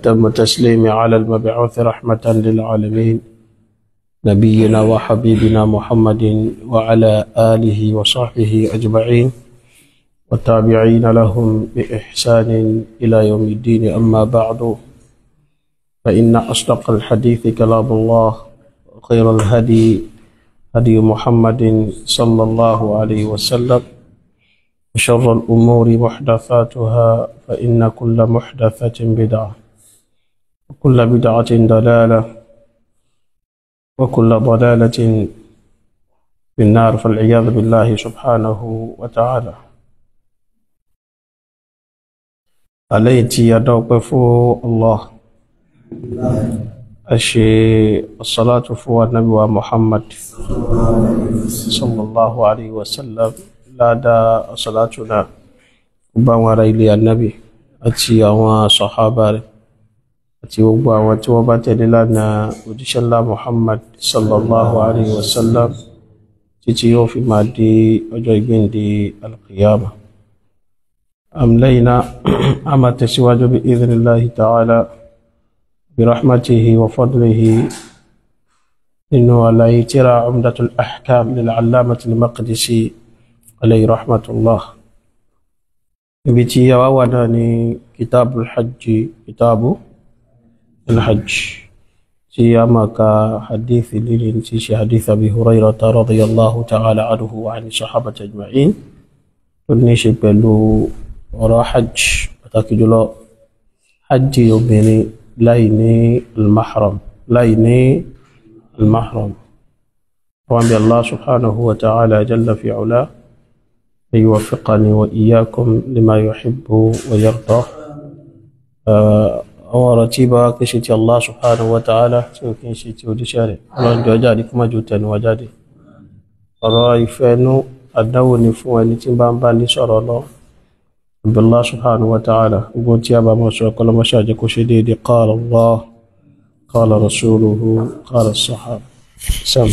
وأتم التسليم على المبعوث رحمة للعالمين نبينا وحبيبنا محمد وعلى آله وصحبه أجمعين والتابعين لهم بإحسان إلى يوم الدين. أما بعد، فإن أصدق الحديث كلام الله، وخير الهدي هدي محمد صلى الله عليه وسلم، وشر الأمور محدثاتها، فإن كل محدثة بدعة، وكل بدعة ضلالة، وكل ضلالة في النار، فالعياذ بالله سبحانه وتعالى. عليتي يدوقف الله أشي الصلاة فو النبي محمد صلى الله عليه وسلم. Ládàá ọ̀sọ̀látùnà gbogbo àwọn ará ilé ànábì àti àwọn sọ̀hábà rẹ̀ àti gbogbo àwọn tí wọ́n bá tẹ̀lé lánàá òjíṣẹ́ ńlá Muhammad sallallahu alayhi wa sallam títí yóò fi máa di ọjọ́ ìgbéǹde alqiyama. Àmlẹ́yìnà a máa tẹ̀síwájú bí idhnillahi ta'ala bí rahmatihi wa fadlihi nínú àlàyé tírà Umdatul Ahkam lil Allamatil Maqdisi alayhi rahmatullah. Ibi tí a wá wà náà ní kitabu alhajji, kitabu alhajj, tí a máa ka hadithi líle tí ṣe hadith Abi Hurayrata radiyallahu ta'ala anhu wa ani sahabati ajma'in, tó ní ṣe pẹ̀lú ọ̀rọ̀ hajj, pàtàkì jùlọ hajj obìnrin láì ní almahram, láì ní almahram. Wọ́n bí Allah subhanahu wa ta'ala jalla fi ula يوفقني وإياكم لما يحب ويرضى. Àwọn ọ̀rọ̀ tí bá kí ṣe ti Allah subhanahu wa ta'ala tí ó kí ń ṣe ti òjíṣẹ́ rẹ̀, Ọlọ́run jọ̀ọ́ jáde kó má jù tẹnu wa jáde. Ọ̀rọ̀ ìfẹ́nú àdánwò ni fún ẹni tí bá ń bá ní sọ̀rọ̀ lọ. Allah subhanahu wa ta'ala gbogbo tí a bá mọ̀ sọ kọlọmọṣẹ́ àjẹ́ kó ṣe déédéé. Qala Allah, qala rasuluhu, qala as-sahaba. Sam.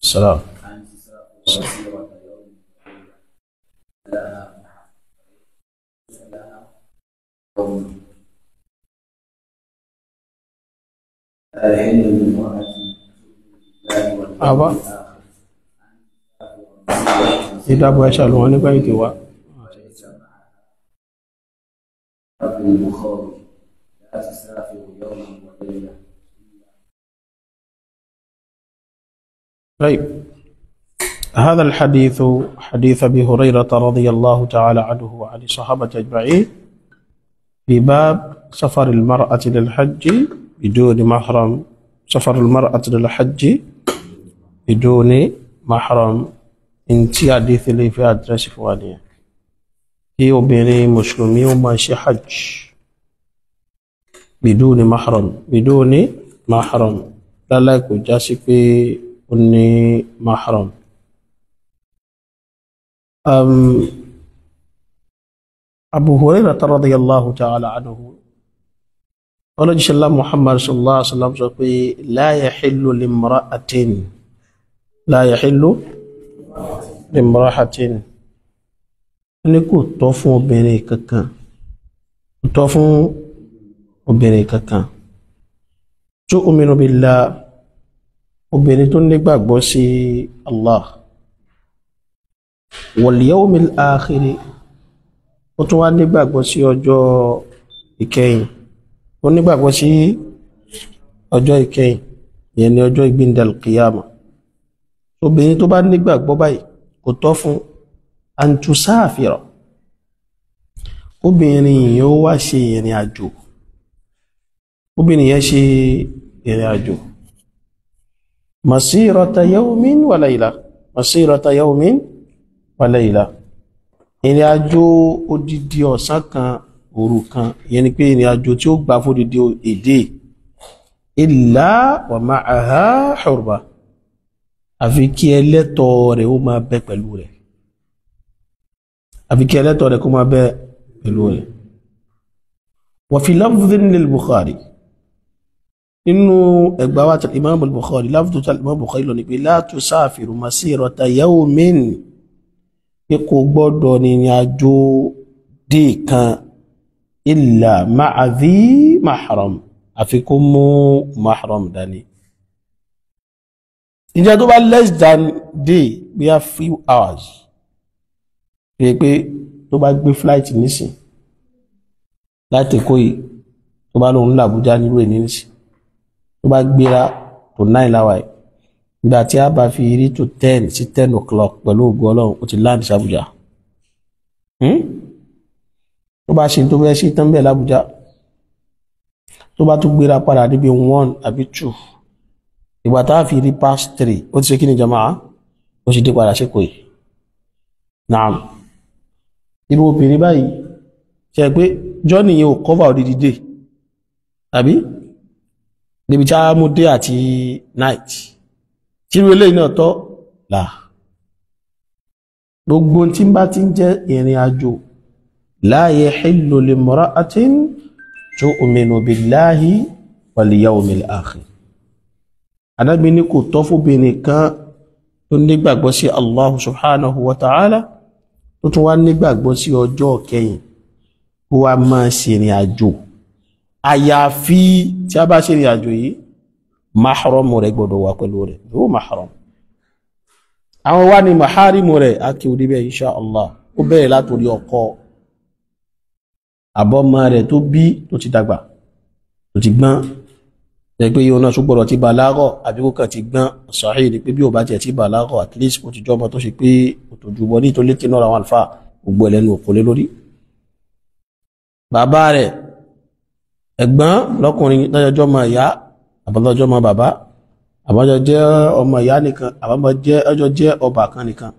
السلام. Àbá ìdábọ̀ ẹ̀ṣà ló wọ́n nígbà ètò wa. طيب، هذا الحديث حديث أبي هريرة رضي الله تعالى عنه وعن الصحابة أجمعين في باب سفر المرأة للحج بدون محرم. سفر المرأة للحج بدون محرم. انتي حديث اللي في أدرس فوانية هي obìnrin mùsùlùmí ó máa ṣe hajj بدون محرم، بدون محرم، láláì kò já sí pé ó ní mahram. Abu Hurairah radiyallahu ta'ala anhu, ọlọ́jíṣẹ́lá Muhammad sallallahu alaihi wasallam sọ pé la yahillu limra'atin, la yahillu limra'atin, ní kò tọ́ fún obìnrin kankan, kò tọ́ fún obìnrin kankan, tu'minu billah, obìnrin tó nígbàgbọ́ sí Allah, wal yawmil akhir, ó tún wá nígbàgbọ́ sí ọjọ́ ìkẹyìn, ó nígbàgbọ́ sí ọjọ́ ìkẹyìn, ìyẹn ni ọjọ́ ìgbìndàl kìyàmà. Obìnrin tó bá nígbàgbọ́ báyìí kò tọ́ fún an tusafira, obìnrin yìí ó wá ṣe ìrìn àjò, obìnrin yẹn ṣe ìrìn àjò masirata yawmin wa layla, masirata yawmin wa layla, ìrìn àjò odidi ọ̀sán kan òru kan, ìyẹn ni pé ìrìn àjò tí ó gbà fódidi èdè, illa wa ma'aha hurba, Àfi kí ẹlẹ́tọ̀ọ́ rẹ̀ ó máa bẹ pẹ̀lú rẹ̀, àfi kí ẹlẹ́tọ̀ọ́ rẹ̀ kó máa bẹ pẹ̀lú rẹ̀. Wa fi lafdhin lil Bukhari, inú ẹgbà wa tí Imam al-Bukhari, lafdhu tí Imam Bukhari lọ ní pé la tusafiru masirata yawmin, pé kò gbọ́dọ̀ rìnrìn àjò dé kan illa ma'a dhi mahram, àfi kó mú mahram dání. Ìjẹ́ tó bá less than day, bí a few hours, pé tó bá gbé flight nísìn láti Èkó yìí, tó bá lóun l'Àbújá nílùú èní nísìn, tó bá gbéra tó 9 láwà yìí, ìgbà tí a bá fi rí tó 10 sí 10 o'clock pẹ̀lú ògo Ọlọ́run, ó ti land sí Àbújá. Tó bá ṣe tó fẹ́ ṣe tán bẹ́ẹ̀ l'Àbújá, tó bá tún gbéra padà níbi 1 àbí 2, ìgbà tá a fi rí past 3, ó ti ṣe kí ni jama'a, ó sì dé padà sí Èkó yìí. Naam, irú obìnrin báyìí ṣe pé journey yẹn ò cover odidi day, àbí níbi tí a mú day àti night, tí irú eléyìí náà tọ́ là. Gbogbo tí ń bá ti ń jẹ́ ìrìn àjò, la yahillu limra'atin tu'minu billahi wal yawmil akhir. Ànábì ní kò tọ́ fóbìnrin kan tó nígbàgbọ́ sí Allahu subhanahu wa ta'ala, tó tún wá nígbàgbọ́ sí ọjọ́ kẹyìn, kó wá máa ṣe ìrìn àjò. Àyàfi tí a bá ṣe ìrìn àjò yìí, mahram rẹ̀ gbọ́dọ̀ wà pẹ̀lú rẹ̀. Yóò mahram. Àwọn wá ní maharimu rẹ̀ á kí orí bẹ́ẹ̀ insha Allah. Ó bẹ̀rẹ̀ látòrí ọkọ, àbọ́mọ rẹ̀ tó bí tó ti dàgbà, tó ti gbọ́n. Ẹ pé yóò náà tún gbọ́dọ̀ ti bàlágọ̀ àbí kó kàn ti gbọ́n. Sahih ni pé bí ò bá tiẹ̀ ti bàlágọ̀, at least ó ti jọ́ ọmọ tó ṣe pé òtòjú bọ́ ní ìtòlé tí náà àwọn àlùfáà gbogbo ẹlẹ́nu òkò lé lórí. Bàbá rẹ̀, ẹ̀gbọ́n lọ́kùnrin lọ́jọ́jọ́ ọmọ ìyá, àbọ̀lọ́jọ́ ọmọ bàbá, àbọ̀jọ́ jẹ́ ọmọ ìyá nìkan, àbọ̀jọ́ jẹ́ ọba kan nìkan,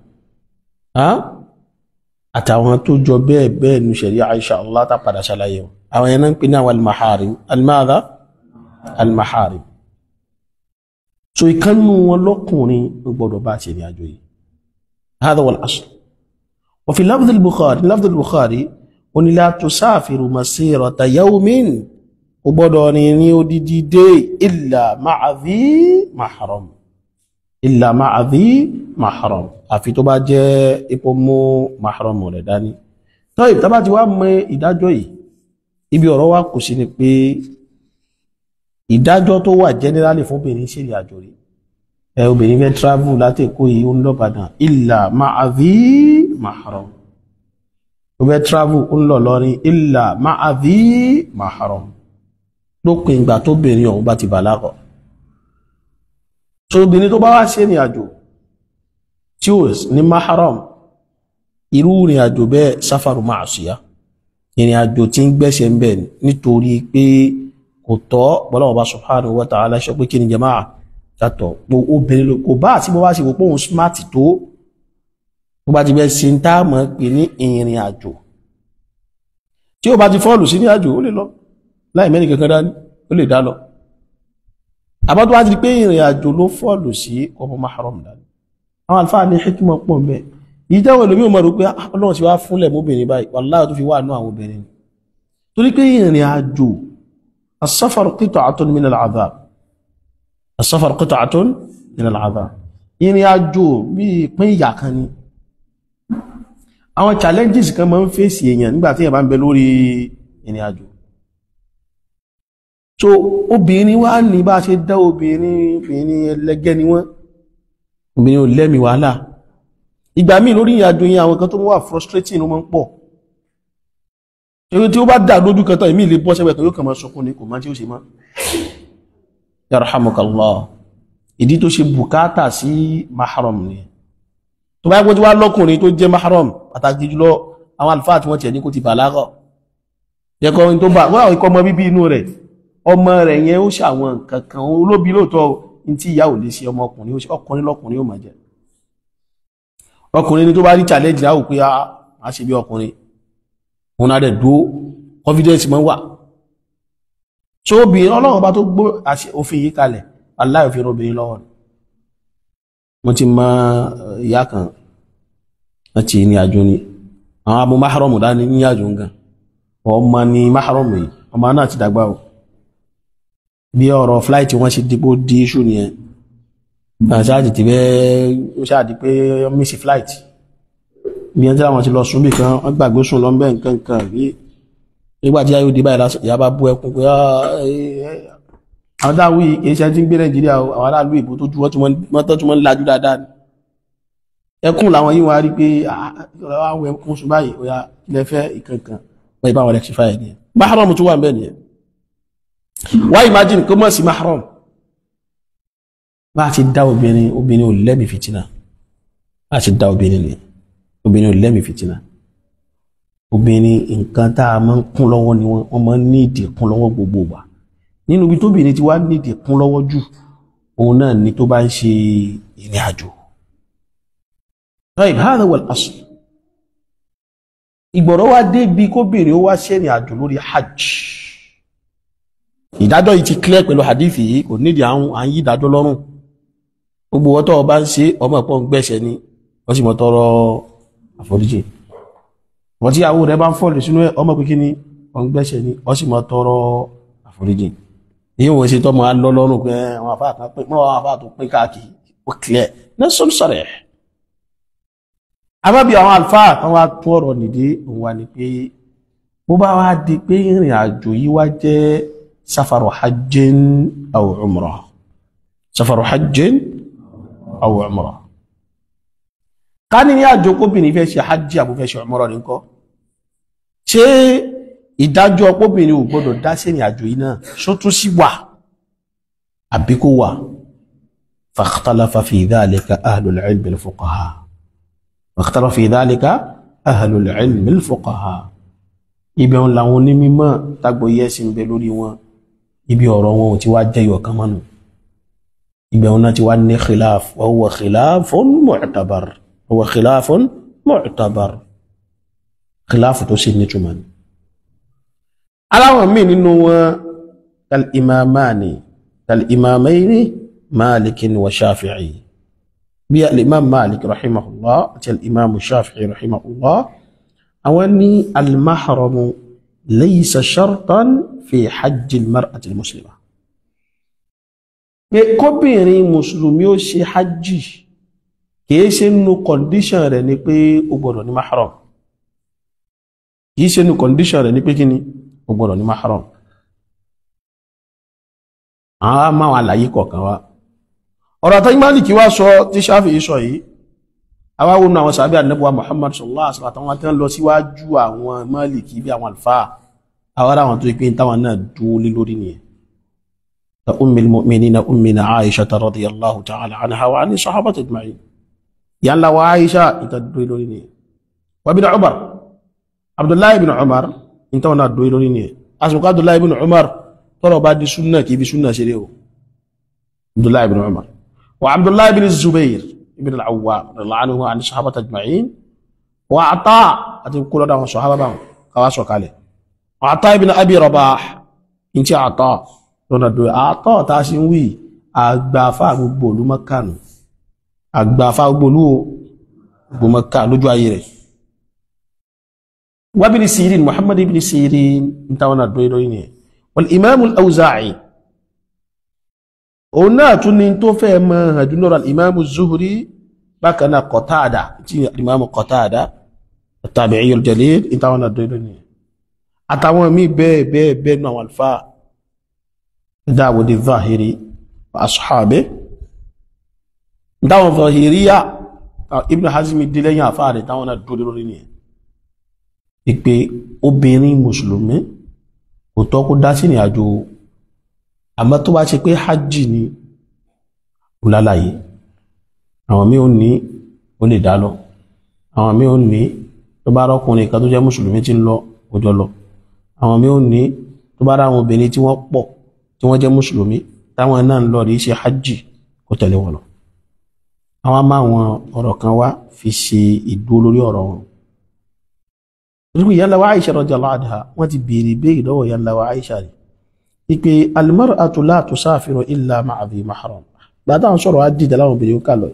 àtàwọn tó jọ bẹ́ẹ̀ bẹ́ẹ̀ nu ṣẹ̀ríà insha Allah tá padà ṣàlàyé wọn. Àwọn yẹn náà ń pè ní àwọn al-maharim. Al-madha? Al-maharim. So ìkànnù wọn lọ́kùnrin ló gbọ́dọ̀ bá ṣe ìrìn àjò yìí. Hadha wal asl. Wa fi lafdh al-Bukhari, lafdh al-Bukhari, ó ní la tusafiru masirata yawmin, ó gbọ́dọ̀ rìn ní odidi dé illa ma'a dhi mahram, illa ma'a dhi mahram, àfi tó bá jẹ́ ipò mú mahram rẹ̀ dání. Tọ́yì tá bá ti wá mọ ìdájọ́ yìí, ibi ọ̀rọ̀ wa kù sí ni pé ìdájọ́ tó wà generally fún obìnrin ṣe ìrìn àjò rí. Ẹ obìnrin fẹ́ travel láti Èkó yìí, ó ń lọ Ìbàdàn, illa ma'a dhi mahram. Ó fẹ́ travel, ó ń lọ Ìlọrin, illa ma'a dhi mahram. Lópin ìgbà tó obìnrin ọ̀hún bá ti bàlágà. So obìnrin tó bá wá ṣe ìrìn àjò tí ó ní mahram, irú ìrìn àjò bẹ́ẹ̀ sáfàrù ma'asiya, ìrìn àjò tí ń gbẹ́sẹ̀ ń bẹ̀ nítorí pé kò tọ́. Bọ́lá ọba subhanahu wa ta'ala sọ pé kí ni jama'a yàtọ̀ obìnrin kò bá àti bó bá ṣe wò pé òun smart tó, bó bá ti bẹ́ ṣe ń tá mọ̀ pé ní ìrìn àjò, tí ó bá ti fọ́ọ̀lù sí ní àjò, ó lè lọ láì mẹ́rin kankan dání, ó lè dá lọ. Àbá tó wá ti pé ìrìn àjò ló fọ́ọ̀lù sí, ọmọ mahram dání. Àwọn àlùfáà ní hikima pọ̀ mẹ́ yìí jẹ́ wẹ̀lómi ò mọ̀ rò pé Ọlọ́run ti wá fúnlẹ̀ mọ́bìnrin báyìí, wallahi tó fi wà nú àwọn obìnrin, torí pé ìrìn àjò as-safaru qit'atun min al-'adhab, as-safaru qit'atun min al-'adhab, ìrìn àjò bí ìpín ìyà kan ni. Àwọn challenges kan máa ń fèsì èèyàn nígbà tí èèyàn bá ń bẹ lórí ìrìn àjò. So obìnrin wá ní bá ṣe dá obìnrin, obìnrin ẹlẹgẹ́ ni wọ́n, obìnrin ò lẹ́mìí wàhálà. Ìgbà míì lórí ìrìn àjò yẹn, àwọn kan tó wà frustrating ló máa ń pọ̀. Eré tí ó bá dà lójú kan tán, èmi lè bọ́ sẹ́gbẹ̀ẹ́ kan, yóò kàn máa sọkún ni, kò má tí ó ṣe mọ́. Yarhamukallah. Ìdí tó ṣe bùkátà sí mahram ni. Tó bá yẹ kó tí wá lọ́kùnrin tó jẹ́ mahram, pàtàkì jùlọ àwọn àlùfáà tí wọ́n tiẹ̀ ní kó ti bàlágà. Yẹ́kọ́ tó bá wọ́n àwọn ikọ̀ ọmọ bíbí inú rẹ̀, ọmọ rẹ̀ yẹn ó ṣàwọn nǹkan kan olóbi lóòótọ́ ní tí ìyá ò lè ṣe, ọmọkùnrin ó ṣe, ọkùnrin lọ́kùnrin ó máa jẹ. Ọkùnrin ni tó bá rí challenge láwò pé a ṣe bí ọkùnrin, òun náà dẹ̀ dúó, confidence máa ń wà. So obìnrin Ọlọ́run bá tó gbó òfin yìí kalẹ̀, aláì òfin obìnrin lọ́wọ́ ni. Mo ti mọ ìyá kan láti ní àjò ni àwọn abú máhárọ̀mù dání ní àjò nǹkan ọmọ ni máhárọ̀mù yìí, ọmọ náà ti dàgbà o. Bí ọ̀rọ̀ flight wọ́n ṣe dípò di iṣu nìyẹn, ṣáàjì ti bẹ́ ó ṣáàdì pé miss flight bí ẹni tí àwọn ti lọ sùn bí kan wọ́n gbàgbé sùn lọ bẹ́ẹ̀ nǹkan nǹkan bí nígbà tí ayé òde báyìí lásán ìyá bá bú ẹkún pé àwọn táwọn yìí kì í ṣe ti ń gbé Nàìjíríà o, àwọn aráàlú ìbò tó ju wọ́n tó tún wọ́n ń lajú dáadáa ni. Ẹkún làwọn yìí wá rí pé àwọn ẹkún sùn báyìí ó yá ilẹ̀ fẹ́ ìkankan wọ́n ìbá wọn rectify ẹ̀ nìyẹn. Mahram tó wà ń bẹ́ẹ̀ nìyẹn. Why imagine kó mọ̀ sí mahram? Bá a ti dá obìnrin, obìnrin ò lẹ́mìí fìtínà. Bá a ti dá obìnrin nìyẹn, obìnrin ò lẹ́mìí fìtínà. Obìnrin nǹkan tá a máa ń kún lọ́wọ́ ni wọ́n máa ń ní ìdí kún lọ́wọ́ gbogbo wa. Nínú ibi tóbìnrin ti wá ní ìdí kún lọ́wọ́ jù, òun náà ni tó bá ń ṣe ìrìn àjò. Tayyib, hadha huwa al-asl. Ìgbọ̀rọ̀ wá dé bí kóbìnrin ó wá ṣe ìrìn àjò lórí hajj. Ìdájọ́ yìí ti clear pẹ̀lú hadith yìí, kò nídìí àwọn à ń yí ìdájọ́ lọ́rùn. Gbogbo ọtọ́ ọba ń ṣe ọmọ ẹ̀pọ̀ ń gbẹ̀ṣẹ̀ ni, wọ́n sì mọ̀ tọrọ àforíjì. Wọ́n tí ìyàwó rẹ̀ bá ń fọ́ọ̀lù sínú ẹ̀, ọmọ pé kí ni wọ́n ń gbẹ̀ṣẹ̀ ni, wọ́n sì mọ̀ tọrọ àforíjì. Èyí wọ́n ṣe tọ́mọ alọ́ lọ́rùn pé àwọn àfáà kan pín, mọ́ àwọn àfáà tó pín káàkiri, ó clear. Nẹ́sọ̀n sọ̀rẹ̀. Àmọ́ bí àwọn àlùfáà kan wá tún ọ̀rọ̀ nìdí, òun wà ní pé bó bá wá di pé ìrìn àjò yìí wá jẹ́ safaru hajjin aw umrah. Safaru hajjin aw umrah. Ká ní ní àjò kóbìnrin fẹ́ ṣe hajj àbò fẹ́ ṣe umrah ní kọ́. Ṣé ìdájọ́ kóbìnrin ò gbọ́dọ̀ dá sí ìrìn àjò yìí náà ṣó tún sí wà àbí kó wà? Fakhtalafa fi dhalika ahlul ilmi al-fuqaha. Fakhtalafa fi dhalika ahlul ilmi al-fuqaha. Ibẹ̀ wọn làwọn onímọ̀ tágbọ̀ yẹ́ sí ń bẹ lórí wọn, ibi ọ̀rọ̀ wọn ò ti wá jẹyọ kan mọ́nu. Ibẹ̀ wọn náà ti wá ní khilaf, wa huwa khilafun mu'tabar, wa huwa khilafun mu'tabar, khilaf tó sì nítumọ̀ ni. Aláwọn míì nínú wọn kal-imamani kal-imamayni Malikin wa Shafi'i, bí al-imam Malik rahimahullah àti al-imam Shafi'i rahimahullah, àwọn ní al-mahramu laysa shartan fi hajj al-mar'ati al-muslima. Pé kóbìnrin mùsùlùmí ó ṣe hajj kìí ṣe nínú kọ̀ndíṣàn rẹ̀ ni pé ó gbọ́dọ̀ ní mahram. Kìí ṣe nínú kọ̀ndíṣàn rẹ̀ ni pé kíni ó gbọ́dọ̀ ní mahram. Àwọn máa wà láyé kọ̀ọ̀kan wá. Ọ̀rọ̀ àtàyí Málíkì wá sọ tí Ṣáfi'í sọ yìí, awáwo nu àwọn sàbí ànábì Muhammad sallallahu alaihi wasallam àtàwọn tí wọ́n lọ síwájú àwọn Málíkì bí àwọn àlùfáà, àwọn ará àwọn tó pín táwọn náà dúró lé lórí nìyẹn. Ummul mu'minina ummina Aisha radiyallahu ta'ala anha wa ani sahabati ajma'in. Ìyá ńlá wa Aisha ìta dúró lórí nìyẹn. Wa ibn Umar, Abdullahi ibn Umar ìta wọn náà dúró lórí nìyẹn. Àsìkò Abdullahi ibn Umar tọrọ bá di súnà kì í fi súnà ṣeré o. Abdullahi ibn Umar wa Abdullahi ibn Zubair ibn al-Awwam radiyallahu anhu wa ani sahabati ajma'in wa Ata àti kúlọ̀ dáwọn sọ̀hábà báwọn káwá sọ̀kalẹ̀. Ata ibn Abi Rabah ntí Ata lọ́nà dúró. Ata tá a ṣe ń wí àgbàfà gbogbo olú Mẹ́kà nù, àgbàfà gbogbo olú gbogbo Mẹ́kà lójú ayé rẹ̀. Wa ibn Sirin, Muhammad ibn Sirin ntáwọn náà dúró lórí nìyẹn. Wal Imam al-Awza'i òun náà tún ní tó fẹ́ mọ́ àdúnlọ́rọ̀ al-Imam az-Zuhri, bákan náà Qatada tí al-Imam Qatada at-tabi'i al-jalil ntáwọn náà dúró lórí nìyẹn. Àtàwọn míì bẹ́ẹ̀ bẹ́ẹ̀ bẹ́ẹ̀ nù àwọn àlùfáà Dawud al-Zahiri wa ashabihi, dáwọn Zahiriya Ibn Hazmi dé lẹ́yìn àfáà rẹ̀ táwọn náà dúró lórí nìyẹn. Ìpè obìnrin mùsùlùmí kò tọ́ kó dá sí ìrìn àjò, àmọ́ tó bá ṣe pé hajj ni ó lálàyé. Àwọn míì ò ní ó lè dá lọ, àwọn míì ò ní tó bá rọ́kùnrin kan tó jẹ́ mùsùlùmí tí ń lọ ó jọ lọ, àwọn míì ò ní tó bá ráwọn obìnrin tí wọ́n pọ̀ tí wọ́n jẹ́ mùsùlùmí táwọn náà ń lọ rí ṣe hajj kó tẹ̀lé wọn lọ. Àwọn máa wọn ọ̀rọ̀ kan wá fi ṣe ìdúró lórí ọ̀rọ̀ wọn. Nígbà ìyá ńlá wa Aisha radiyallahu anha wọ́n ti béèrè béèrè lọ́wọ́ ìyá ńlá wa Aisha rẹ̀ wípé al-mar'atu la tusafiru illa ma'a dhi mahram. Gbàtà ń sọ̀rọ̀ á dìjà láwọn obìnrin kà lọ.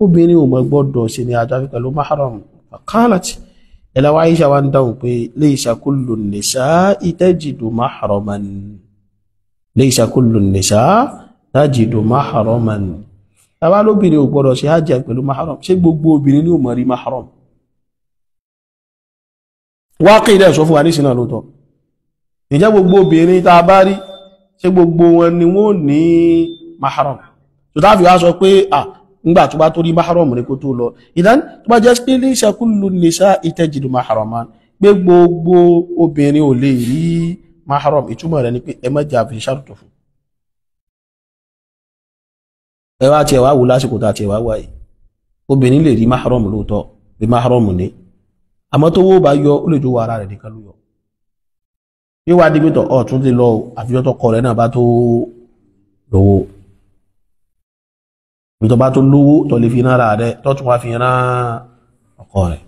Obìnrin ò mọ̀ gbọ́dọ̀ ṣe ní àjò àfi pẹ̀lú mahram. Qalat, ẹlẹ́wà Aisha wa ń dáhùn pé laysa kullu nisa'i tajidu mahraman, laysa kullu nisa'i tajidu mahraman. Tàbá lóbìnrin ò gbọ́dọ̀ ṣe hajj pẹ̀lú mahram, ṣé gbogbo obìnrin ni ò mọ̀ rí mahram? Wákì ilẹ̀ sọ fún wa nísìnà lóòótọ́. Ǹjẹ́ gbogbo obìnrin tá a bá rí, ṣé gbogbo wọn ni wọ́n ní mahram? Tó tá fi wá sọ pé à ńgbà tó bá tó rí mahram ní kó tó lọ. Ìdán tó bá jẹ́ pé laysa kullu nisa'i tajidu mahraman, pé gbogbo obìnrin ò lè rí mahram, ìtumọ̀ rẹ̀ ni pé ẹ má jà fi ṣàrùtò fún. Ẹ wá tiẹ̀ wá wò lásìkò tá a tiẹ̀ wá wáyé, obìnrin lè rí mahram lóòótọ́, bí mahram ní, àmọ́ tó wó bá yọ ó lè jó wa ara rẹ̀ nìkan ló yọ. Yóò wá dígbé tọ̀ ọ̀tún ti lọ àfijọ́ tó kọ rẹ̀ náà bá tó lówó, ibi tó bá tó lówó tó lè fi rán ara rẹ̀, tó tún wá fi rán ọkọ rẹ̀.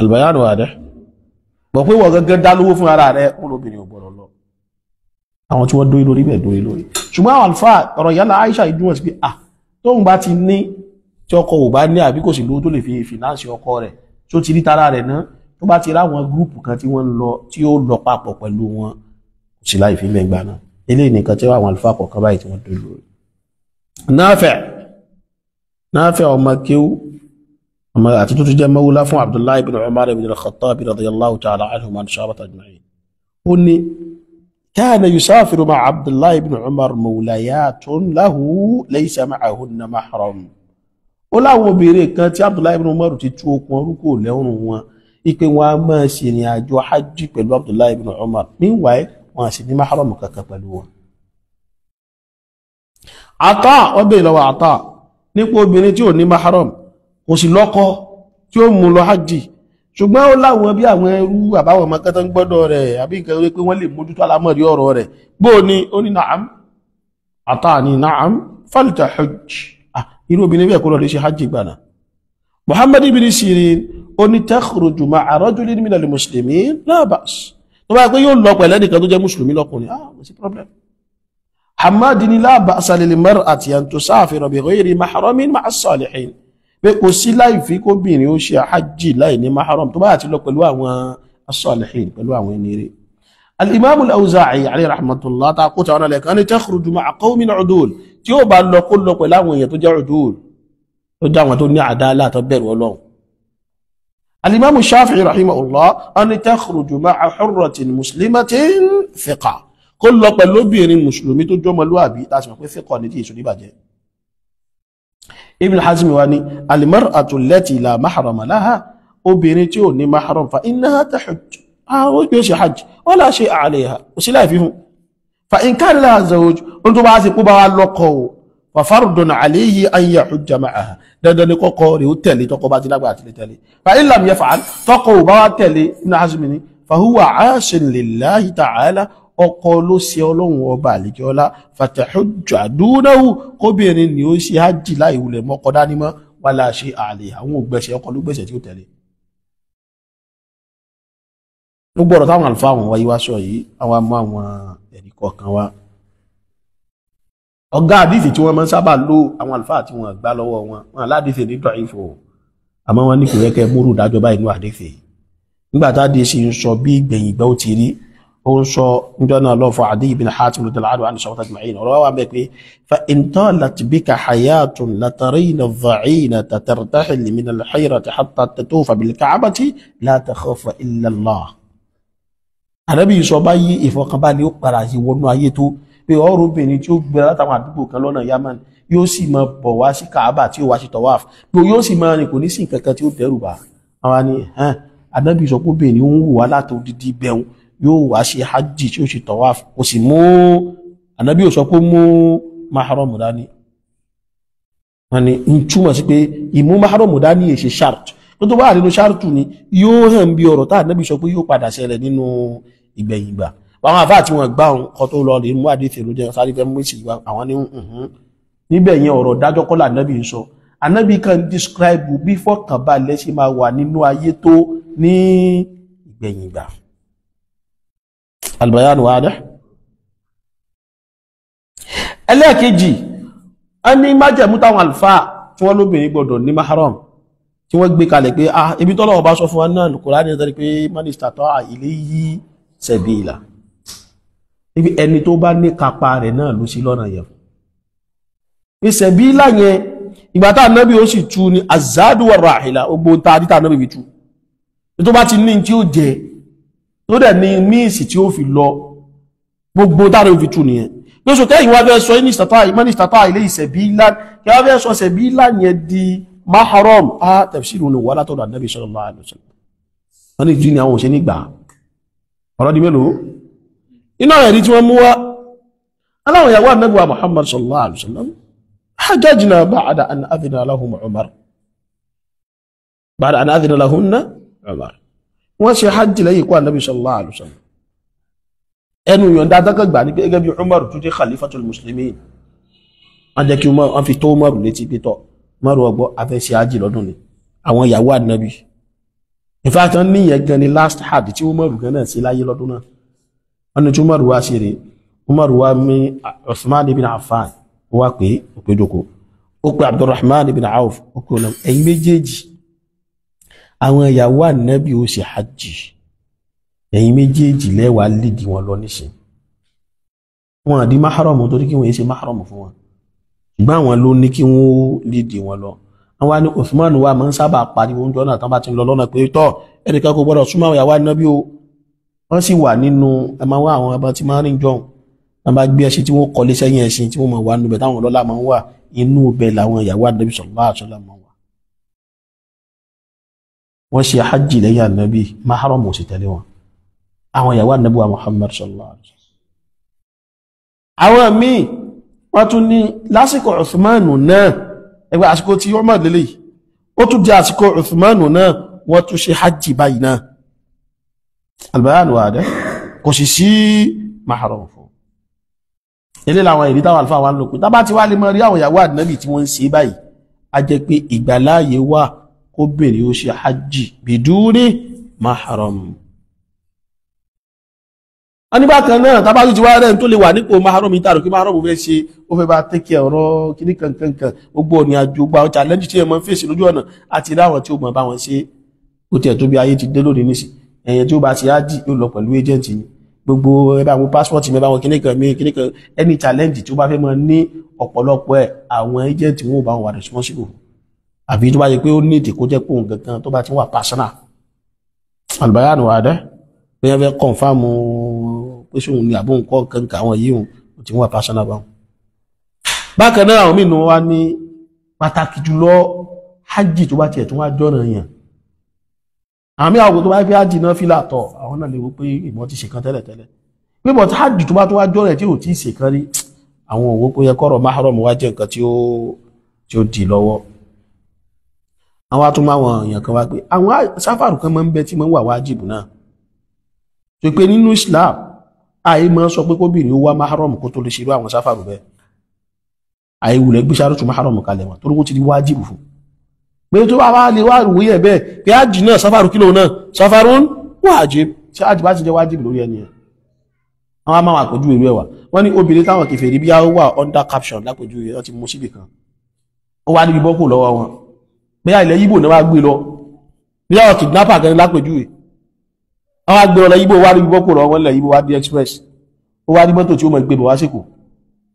Albayanu wà dẹ́ bọ̀ pé wọ́n gẹ́gẹ́ dá lówó fún ara rẹ̀, ó lóbìnrin ò gbọ́dọ̀ lọ. Àwọn tí wọ́n dórí lórí bẹ́ẹ̀ dórí lórí. Ṣùgbọ́n àwọn àlùfáà ọ̀rọ̀ yálà Aisha ìdúnwọ̀n sí pé à tóun bá ti ní tí ọkọ ò bá ní àbí kò sì lówó tó lè fi fìnáǹsì ọkọ rẹ̀ tó ti rí tara rẹ̀ náà, tó bá ti ráwọn gúrùpù kan tí wọ́n ń lọ tí ó lọ papọ̀ pẹ̀lú wọn, kò sí láì fi mẹ́gbà náà. Eléyìí nìkan tí àwọn àlùfáà kọ̀ọ̀kan báyìí tí wọ́n dórí lórí. Nafi' ọmọ kéwú ọmọ àti tó tún jẹ́ mawla fún Abdullahi ibn Umar ibn al-Khattab radiyallahu ta'ala anhum an sahabati ajma'in. Ó ní kana yusafiru ma'a Abdullahi ibn Umar mawlayatun lahu laysa ma'ahunna mahram. Ó láwọn obìnrin kan tí Abdullahi ibn Umar ti tú okùn orúkọ lẹ́rùn wọn, ipe wọn a máa ṣe ìrìn àjò hajj pẹ̀lú Abdullahi ibn Umar, meanwhile wọn sì ní mahram kankan pẹ̀lú wọn. Ata, wọ́n bèèrè lọ́wọ́ Ata nípa obìnrin tí ò ní mahram, kò sì lọ́kọ tí ó mú lọ hajj, ṣùgbọ́n ó láwọn bí àwọn ẹrú àbáwọn ọmọ kẹta ń gbọ́dọ̀ rẹ̀ àbí nǹkan wípé wọ́n lè mójútó alámọ̀rí ọ̀rọ̀ rẹ̀. Bó ní ó ní na'am, Ata ní na'am faltahujj. Irú obìnrin bẹ́ẹ̀ kó lọ lè ṣe hajj gbàna. Muhammad ibn Sirin ó ní takhruju ma'a rajulin minal muslimin la ba's. Tó bá pé yóò lọ pẹ̀lẹ́ nìkan tó jẹ́ mùsùlùmí lọ́kùnrin, kò sí problem. Hamad ní la ba'sa lil mar'ati an tusafira bi ghayri mahramin ma'a as-salihin. Pé kò sí láì fi kóbìnrin ó ṣe hajj láì ní mahram tó bá àti lọ pẹ̀lú àwọn as-salihin, pẹ̀lú àwọn ẹni rere. Al-Imam al-Awza'i alayhi rahmatullah ta kó tàwọn alẹ́kan ní takhruju ma'a qawmin udul, tí ó bá lọ kó lọ pẹ̀lú àwọn èèyàn tó jẹ́ udul, tó jẹ́ àwọn tó ní àdáàlá tó bẹ̀rù Ọlọ́run. Al-Imam Shafi'i rahimahullah ní takhruju ma'a hurratin muslimatin thiqa, kó lọ pẹ̀lú obìnrin mùsùlùmí tó jọmọlúwàbí láti mọ̀ pé thiqa ní tí èso níbàjẹ́. Ibn Hazm wa ní al-mar'atu allati la mahrama laha, obìnrin tí ò ní mahram fa innaha tahujj, ó gbé ṣe hajj, wala shay'a alayha, kò sí láì fífún. Fa in kana laha zawj, ó tó bá sì kó bá wá lọ́kọ o, fa fardun alayhi an yahujja ma'aha, dandan ni kọ́kọ́ rẹ̀ ó tẹ̀lé tọkọ bá ti lágbà àti lè tẹ̀lé. Fa in lam yaf'al, tọkọ ò bá wá tẹ̀lé, Ibn Hazm ní fa huwa 'asin lillahi ta'ala, ọkọ ló ṣe Ọlọ́run ọba àlejòọlá, fatahujja dunahu, kóbìnrin ni ó ṣe hajj láì wulẹ̀ mọ́kọ dání mọ́, wala shay'a alayha, àwọn ògbẹ̀ṣẹ̀ ọkọ ló gbẹ̀ṣẹ̀ tí ó tẹ̀lé. Gbogbo ọ̀rọ̀ táwọn àlùfáà àwọn wáyé wá sọ yìí, àwọn amú àwọn ẹ̀rí kọ̀ọ̀kan wá. Ọ̀gá àdìsí tí wọ́n máa ń sábà lò àwọn àlùfáà tí wọ́n gbá lọ́wọ́ wọn, wọn aládìsí ní dọ̀ìfò, àmọ́ wọn ní kò yẹ kẹ́ múrù dájọ́ báyìí ní àdìsí. Nígbà tá àdìsí ń sọ bí ìgbẹ̀yìn ìgbà ó ti rí, ó ń sọ níjọ́ náà lọ fún Adi ibn Hatim radiyallahu anhu sọ̀rọ̀ tajma'in, ọ̀rọ̀ wa bẹ̀ pé fa in talat bika hayatun latarayna dha'inata tartahil min al-hayrati hatta tatufa bil ka'bati la takhafa illa Allah. Ànábì sọ báyìí ìfọkànbalẹ̀ ó padà sí wọnú ayé tó pé ọ̀rọ̀ obìnrin tí ó gbéra látàwọn àdúgbò kan lọ́nà Yaman yóò sì máa bọ̀ wá sí Kaaba tí ó wá sí tawaf, pé yóò sì máa rìn kò ní sí nǹkan kan tí ó dẹ́rù bà. Àwọn ni Ànábì sọ pé obìnrin ń wù wá láti odidi bẹ̀rù yóò wá sí hajj tí ó sì tawaf, kò sì mú Ànábì sọ pé mú mahram dání. Wọ́n ní ń túmọ̀ sí pé ìmú mahram dání èṣe shart, tó tó bá nínú shartu ni yóò hàn bí ọ̀rọ̀ tá Ànábì sọ pé yóò padà ṣẹlẹ̀ nínú ìgbẹ̀yìn ìgbà. Àwọn àfáà tí wọ́n gbá òun kọ tó lọ lè mú àdìsí ló jẹ́ sáré fẹ́ mú ìsì ìwà àwọn ní níbẹ̀ yẹn ọ̀rọ̀ dájọ́ kọ́ lànàbì ń sọ. Ànábì kan describe bí fọkànbalẹ̀ ṣe máa wà nínú ayé tó ní ìgbẹ̀yìn ìgbà. Al-bayan wadih. Ẹlẹ́ẹ̀kejì, a ní májẹ̀mú táwọn àlùfáà tí wọ́n lóbìnrin gbọ́dọ̀ ní mahram tí wọ́n gbé kalẹ̀ pé ah ibi tọ́lọ́wọ́ bá sọ fún wa náà Kùránì ní pé man istata'a ilayhi sabila, ibi ẹni tó bá ní kápá rẹ̀ náà ló sí lọ́nà yẹn fún. Sabila yẹn ìgbà tá ànábì ó sì tú ní azadu wa rahila, ogbó ta dítà ànábì fi tú tó bá ti ní tí ó jẹ tó dẹ̀ ní míìsì tí ó fi lọ, gbogbo tá ànábì fi tú nìyẹn. Lóṣù kẹ́yìn wá fẹ́ sọ man istata'a ilayhi sabila, kí wá fẹ́ sọ sabila yẹn di mahram, a tafsiru ni wà látọ̀dọ̀ ànábì sallallahu alaihi wasallam. Wọ́n ní ìdí ni àwọn òṣè nígbà ọ̀rọ̀ di mélòó iná ẹ̀rí tí wọ́n mú wá. Aláwọ̀ ìyàwó ànábì wa Muhammad sallallahu alaihi wasallam hajjajna ba'da an adhina lahum Umar, ba'da an adhina lahunna Umar. Wọ́n ṣe hajj lẹ́yìn ikú ànábì sallallahu alaihi wasallam. Ẹnu yọ̀ǹda dákàgbà ní gẹ́gẹ́ bí Umar tó jẹ́ khalifatul muslimin, wọ́n jẹ́ kí wọ́n fi tó Umar létí pé tọ́ Umaru ọgbọ́ afẹ́ṣe hajj lọ́dún ni àwọn ìyàwó ànábì. In fact wọ́n níyẹn gan ni last hajj tí Umaru gan náà sí láyé lọ́dún náà. Wọ́n ní tí Umaru wá sí rè, Umaru wá mi Uthman ibn Affan ó wá pé ó pé jókòó, ó pé Abdurrahman ibn Auf ó pé ọ̀nà ẹ̀yin méjèèjì àwọn ìyàwó ànábì ó ṣe hajj, ẹ̀yin méjèèjì lẹ́wàá lídìí wọn lọ níṣẹ́. Wọn àdí mahram torí kí wọ́n yé ṣe mahram fún wọn, ṣùgbọ́n àwọn ló ní kí wọ́n lídìí wọn lọ. Àwọn ní Uthman wa máa ń sábà pariwo oúnjẹ náà tán bá ti ń lọ lọ́nà pé tọ́ ẹnìkan kò gbọ́dọ̀ súnmọ́ àwọn ìyàwó ànábì o. Wọ́n sì wà nínú ẹmọ wá àwọn ọba tí máa ń rìn jọun, wọ́n bá gbé ẹṣin tí wọ́n kọ́lé sẹ́yìn ẹṣin tí wọ́n máa wà níbẹ̀ táwọn ọlọ́lá máa ń wà, inú ibẹ̀ làwọn ìyàwó ànábì sallallahu alaihi wasallam máa wà. Wọ́n ṣe hajj lẹ́yìn ànábì, mahram ò sì tẹ̀lé wọn, àwọn ìyàwó ànábì wa Muhammad sallallahu alaihi wasallam. Àwọn míì wọ́n tún ní lásìkò Uthmanu náà, ẹgbẹ́ àsìkò tí Umar lélẹ̀ yìí, ó tún jẹ́ àsìkò Uthmanu náà wọ́n tún ṣe hajj báyìí náà. Albayan wà dẹ́ kò sì sí mahram fún. Ilé làwọn ìrí táwọn àlùfáà wa ń lò pé tábà ti wá lè mọ rí àwọn ìyàwó ànábì tí wọ́n ń ṣe báyìí, a jẹ́ pé ìgbàláàyè wà kó bèrè ó ṣe hajj biduni mahram. A ní bákan náà tábà ti wá rẹ̀ tó lè wà nípò mahram yìí tààrù kí mahram fẹ́ ṣe, ó fẹ́ bá tẹ́kẹ̀ ọ̀rọ̀ kíní kankankan, gbogbo ọ̀nà àjò gba challenge tí ẹ mọ́ ń fèsì lójú ọ̀nà àti ráwọn tí ó mọ̀ bá wọn ṣe. Ó tiẹ̀ tó bí ayé ti dé lónìí nísì, ẹ̀yẹn tí ó bá ti hajj yóò lọ pẹ̀lú agent ni, gbogbo ẹbá àwọn passport mi, ẹbá àwọn kíní kan mi kíní kan, any challenge tí ó bá fẹ́ mọ́ ní ọ̀pọ̀lọpọ̀ ẹ̀ àwọn agent wọn ò bá wọn wà responsible, àbí tó bá yẹ pé ó ní ìdí kó jẹ́ pé òun gangan tó bá ti wà personal. Albayanu wa dẹ́ pé wọ́n fẹ́ confirm pé sóun ni àbóhùn kọ́ kankan àwọn yìí òun ti wà personal báwọn. Bákan náà àwọn mìíràn wá ní pàtàkì jùlọ hajj tó bá tiẹ̀ tó wá jọ́nà yàn, àmì àwọn tó bá fi hajj náà fílà tọ̀ àwọn náà lè wò pé ìmọ̀ ti ṣèkan tẹ́lẹ̀tẹ́lẹ̀, pé bọ̀t hajj tó bá tó wá jọ́nà tí ò tí ì ṣèkan rí, àwọn òwò pé yẹ kọ́rọ̀ mahram wá jẹ́ nǹkan tí ó dì lọ́wọ́. Àwọn atúmọ̀ àwọn èèyàn kan wá pé àwọn sáfàrù kan máa ń bẹ tí máa ń wà wájìbù náà, tó pé nínú Islam àì máa sọ pé kóbìnrin ó wá mahram kó tó lè ṣerú àwọn sáfàrù bẹ́ẹ̀, àì wulẹ̀ gbé sáré tó mahram kalẹ̀ wọn torí kó ti di wájìbù fún pé tó bá wá lè wá rúwé ẹ̀ bẹ́ẹ̀ pé ájì náà sáfàrù kílò náà sáfàrún wájib, tí ájì bá ti jẹ́ wájib lórí ẹni ẹ̀. Àwọn a máa wà pẹ̀jú ìlú ẹ̀wà wọ́n ní obìnrin táwọn kèfèrí bí ó wà under caption lápẹ̀jú wọ́n ti mú síbì kan, ó wá níbi bọ́kù lọ́wọ́ wọn, bí ilẹ̀ Yíbò náà wá gbé lọ, bí àwọn kidnapper gan lápẹ̀jú wọ́n wá gbé lọ Yíbò, wá níbi bọ́kù lọ́wọ́ wọn lẹ̀ Yíbò wá dé express, ó wá ní mọ́tò tí ó mọ̀ gbé bọ̀ wá síkò,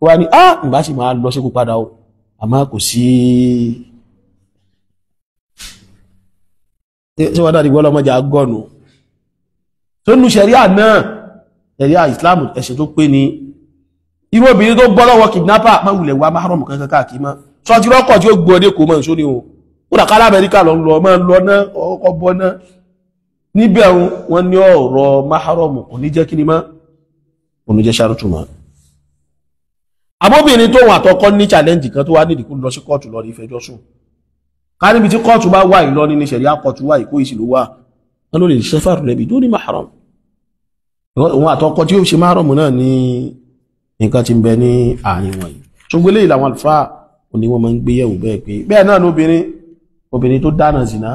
ó wá ní ah ǹbá sì máa lọ síkò padà o, àmọ́ kò sí tí wọ́n dáadìí gbọ́lọ́mọ́jà gọ́nù tó nù ṣẹ̀ríà náà, ṣẹ̀ríà Islam ẹ̀sìn tó pé ní irú obìnrin tó bọ́ lọ́wọ́ kidnapper má wulẹ̀ wá mahram kankan káàkiri mọ́, sọ ti rọ́kọ̀ tí ó gbọ́ ọdẹ kò mọ́ ìṣó ni o, ó dà kálá Amẹ́ríkà lọ lọ mọ́ lọ ná ọkọ̀ bọ́ ná níbẹ̀ wọn ní ọ̀rọ̀ mahram kò ní jẹ́ kí ni mọ́, kò ní jẹ́ ṣàrùtù mọ́. Àbóbìnrin tó wọn àtọkọ ní challenge kan tó wá nídìí kó lọ sí kóòtù lọ rí ìfẹjọ́ sùn, ká níbi tí kóòtù bá wà Ìlọrin ní ṣẹ̀ríà kóòtù wà Èkó ìsì ló wà, wọn ló lè ṣẹ́fàrù lẹ́bi tó ní mahram, òun àtọkọ tí ó ṣe mahram náà ní nǹkan tí ń bẹ ní àárín wọn yìí. Ṣùgbọ́n eléyìí làwọn àlùfáà òní wọn máa ń gbé yẹ̀wò bẹ́ẹ̀ pé bẹ́ẹ̀ náà lóbìnrin, obìnrin tó dáná zìnà,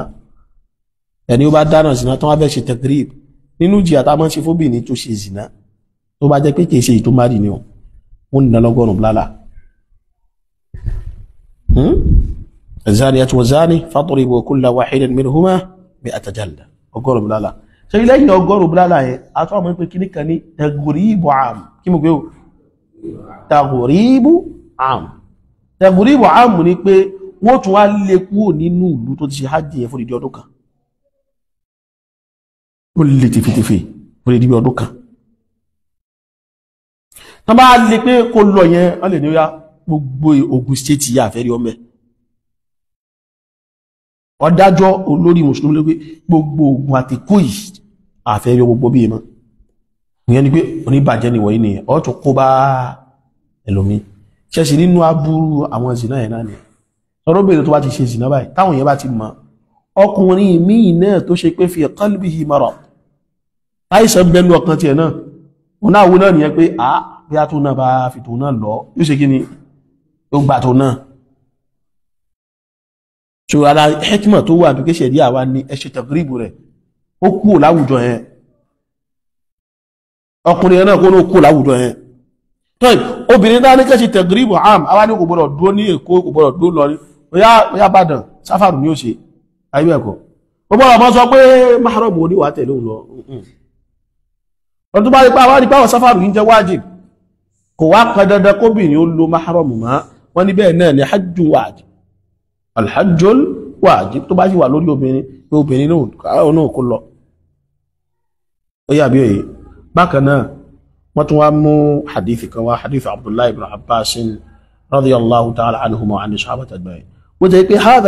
ẹni ó bá dáná zìnà tó wá fẹ́ ṣe tẹ̀gírìb nínú ìjìyà tá a máa ń ṣe fóbìnrin tó ṣe zìnà tó bá jẹ́ pé kì í ṣe èyí tó má rì ni o, wọ́n ní lọ́gọ́rùn-ún blálà. Az-zaniyatu waz-zani fadribu kulla wahidin minhuma mi'ata jalda, 100 bùlálà. Ṣe lẹ́yìn 100 bùlálà yẹn, a tún àwọn pé kíní kan ní taghribu am. Kí mo gbé o? Taghribu am. Taghribu am ni pé wọ́n tún wá lé kúrò nínú ìlú tó ti ṣe hajj yẹn fún ìdí ọdún kan. Ó lè tìfìtìfì fún ìdí ọdún kan. Tán bá lè pé kó lọ yẹn, wọ́n lè ní ó yá gbogbo Ògùn state yà fẹ́ rí ọmọ ẹ̀. Ọdájọ́ olórí mùsùlùmí ló pé gbogbo Ògùn àti kó yìí àfẹ́ rí gbogbo bí mọ́. Ìyẹn ni pé oníbàjẹ́ ni wọ̀nyí nìyẹn, ọ̀ tún kó bá ẹlòmíì. Ṣẹ̀ṣì nínú aburú àwọn zìnà yẹn náà ni. Ọ̀rọ̀bìnrin tó bá ti ṣe zìnà báyìí, táwọn èèyàn bá ti mọ̀, ọkùnrin míì náà tó ṣe pé fi qalbihi marad, láìsàn bẹnu ọkàn tiẹ̀ náà, òun náà wo náà nìyẹn pé à bí a tó náà bá fi tó náà lọ, yóò ṣe kí ni? Ó gbà tó náà. So ara hikma tó wà bí kéṣẹ̀ díà wá ní ẹ ṣe tagribu rẹ̀, ó kúrò láwùjọ yẹn. Ọkùnrin yẹn náà kó ní ó kúrò láwùjọ yẹn. Tọ́yì, obìnrin náà ní kẹ́ṣe tagribu am, àwa ní kò gbọdọ̀ dúró ní Èkó, kò gbọdọ̀ dúró lọ ní ó yá Ìbàdàn, sáfàrù ní ó ṣe, ayé ẹ̀kọ́. Ó gbọ́dọ̀ mọ́ sọ pé mahram oníwà tẹ̀lé òun lọ. Ọdún bá rí pé àwọn àdìpá àwọn sáfàrù yìí jẹ́ wájib, kò wá pọn dandan kóbìnrin ó lo mahram mọ́, wọ́n ní bẹ́ẹ̀ náà ni hajju wájib. Alhajjul wájib tó bá sì wà lórí obìnrin pé obìnrin náà kó lọ. Ó yà bí òye. Bákan náà, wọ́n tún wá mú hadith kan wá, hadith Abdullahi ibn Abbas radiyallahu ta'ala anhuma wa ani sahabati ajma'in. Wọ́n jẹ́ pé hadha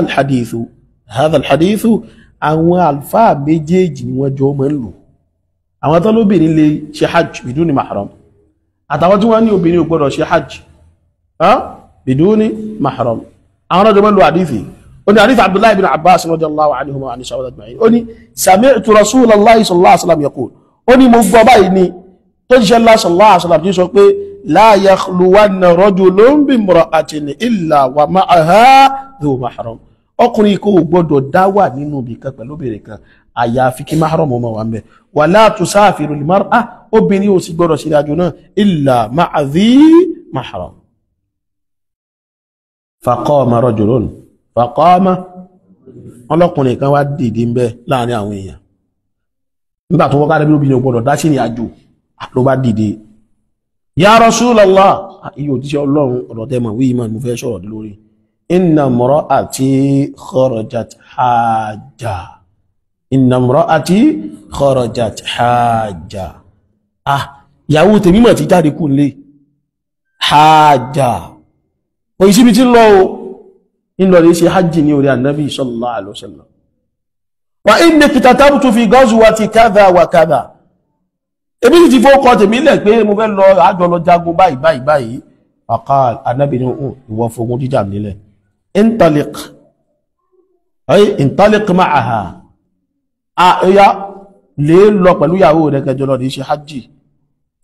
alhadithu àwọn alfáà méjèèjì ni wọ́n jọ máa ń lò. Àwọn tó lóbìnrin lè ṣe hajj biduni mahram, àtàwọn tí wọ́n ní obìnrin ò gbọ́dọ̀ ṣe hajj biduni mahram, àwọn ọjọ́ máa ń lo hadithi. Ó ní hadith Abdullahi ibn Abbas radiyallahu anhuma wa ani sahabati ajma'in. Ó ní sami'tu rasulallahi sallallahu alaihi wasallam yaqul. Ó ní mo gbọ́ báyìí ni tó jíṣẹ́ ńlá sallallahu alaihi wasallam tí sọ pé la yakhluwanna rajulun bimra'atin illa wa ma'aha dhu mahram. Ọkùnrin kò gbọdọ̀ dá wà nínú ibì kan pẹ̀lú obìnrin kan, àyàfi kí mahram ọmọ wà ń bẹ̀. Wala tusafiru al-mar'a, obìnrin ò sì gbọdọ̀ sí ìrìnàjò náà illa ma'a dhi mahram. Faqama rajulun, faqama, ọlọ́kùnrin kan wá dìde ń bẹ láàrin àwọn èèyàn nígbà tó wọ́ká lẹ́bí obìnrin ò gbọdọ̀ dá sí ìrìnàjò, ló bá dìde. Ya Rasulallah, iye òjíṣẹ́ Ọlọ́run, ọ̀rọ̀ tẹ́mọ̀ wí mọ̀ mo fẹ́ sọ̀rọ̀ lórí. Inna imra'ati kharajat hajja, inna imra'ati kharajat hajja. Ah, ìyàwó tèmi mọ̀ ti jáde kú nílé. Hajja, kò síbi tí ń lọ o, ń lọ rí ṣe hajji ní orí Annabi sallallahu alaihi wasallam. Wa inni kitatabtu fi ghazwati kadha wa kadha, ebi ti fó kọ tèmi lẹ̀ pé mo fẹ́ lọ àjọ lọ jagun báyìí báyìí báyìí. Faqal, Ànábì ní ìwọ fogun jíjà nílẹ̀, intaliq, ay intaliq ma'aha, a ẹ̀yà lè lọ pẹ̀lú ìyàwó rẹ̀ kẹjọ lọ rí ṣe hajji.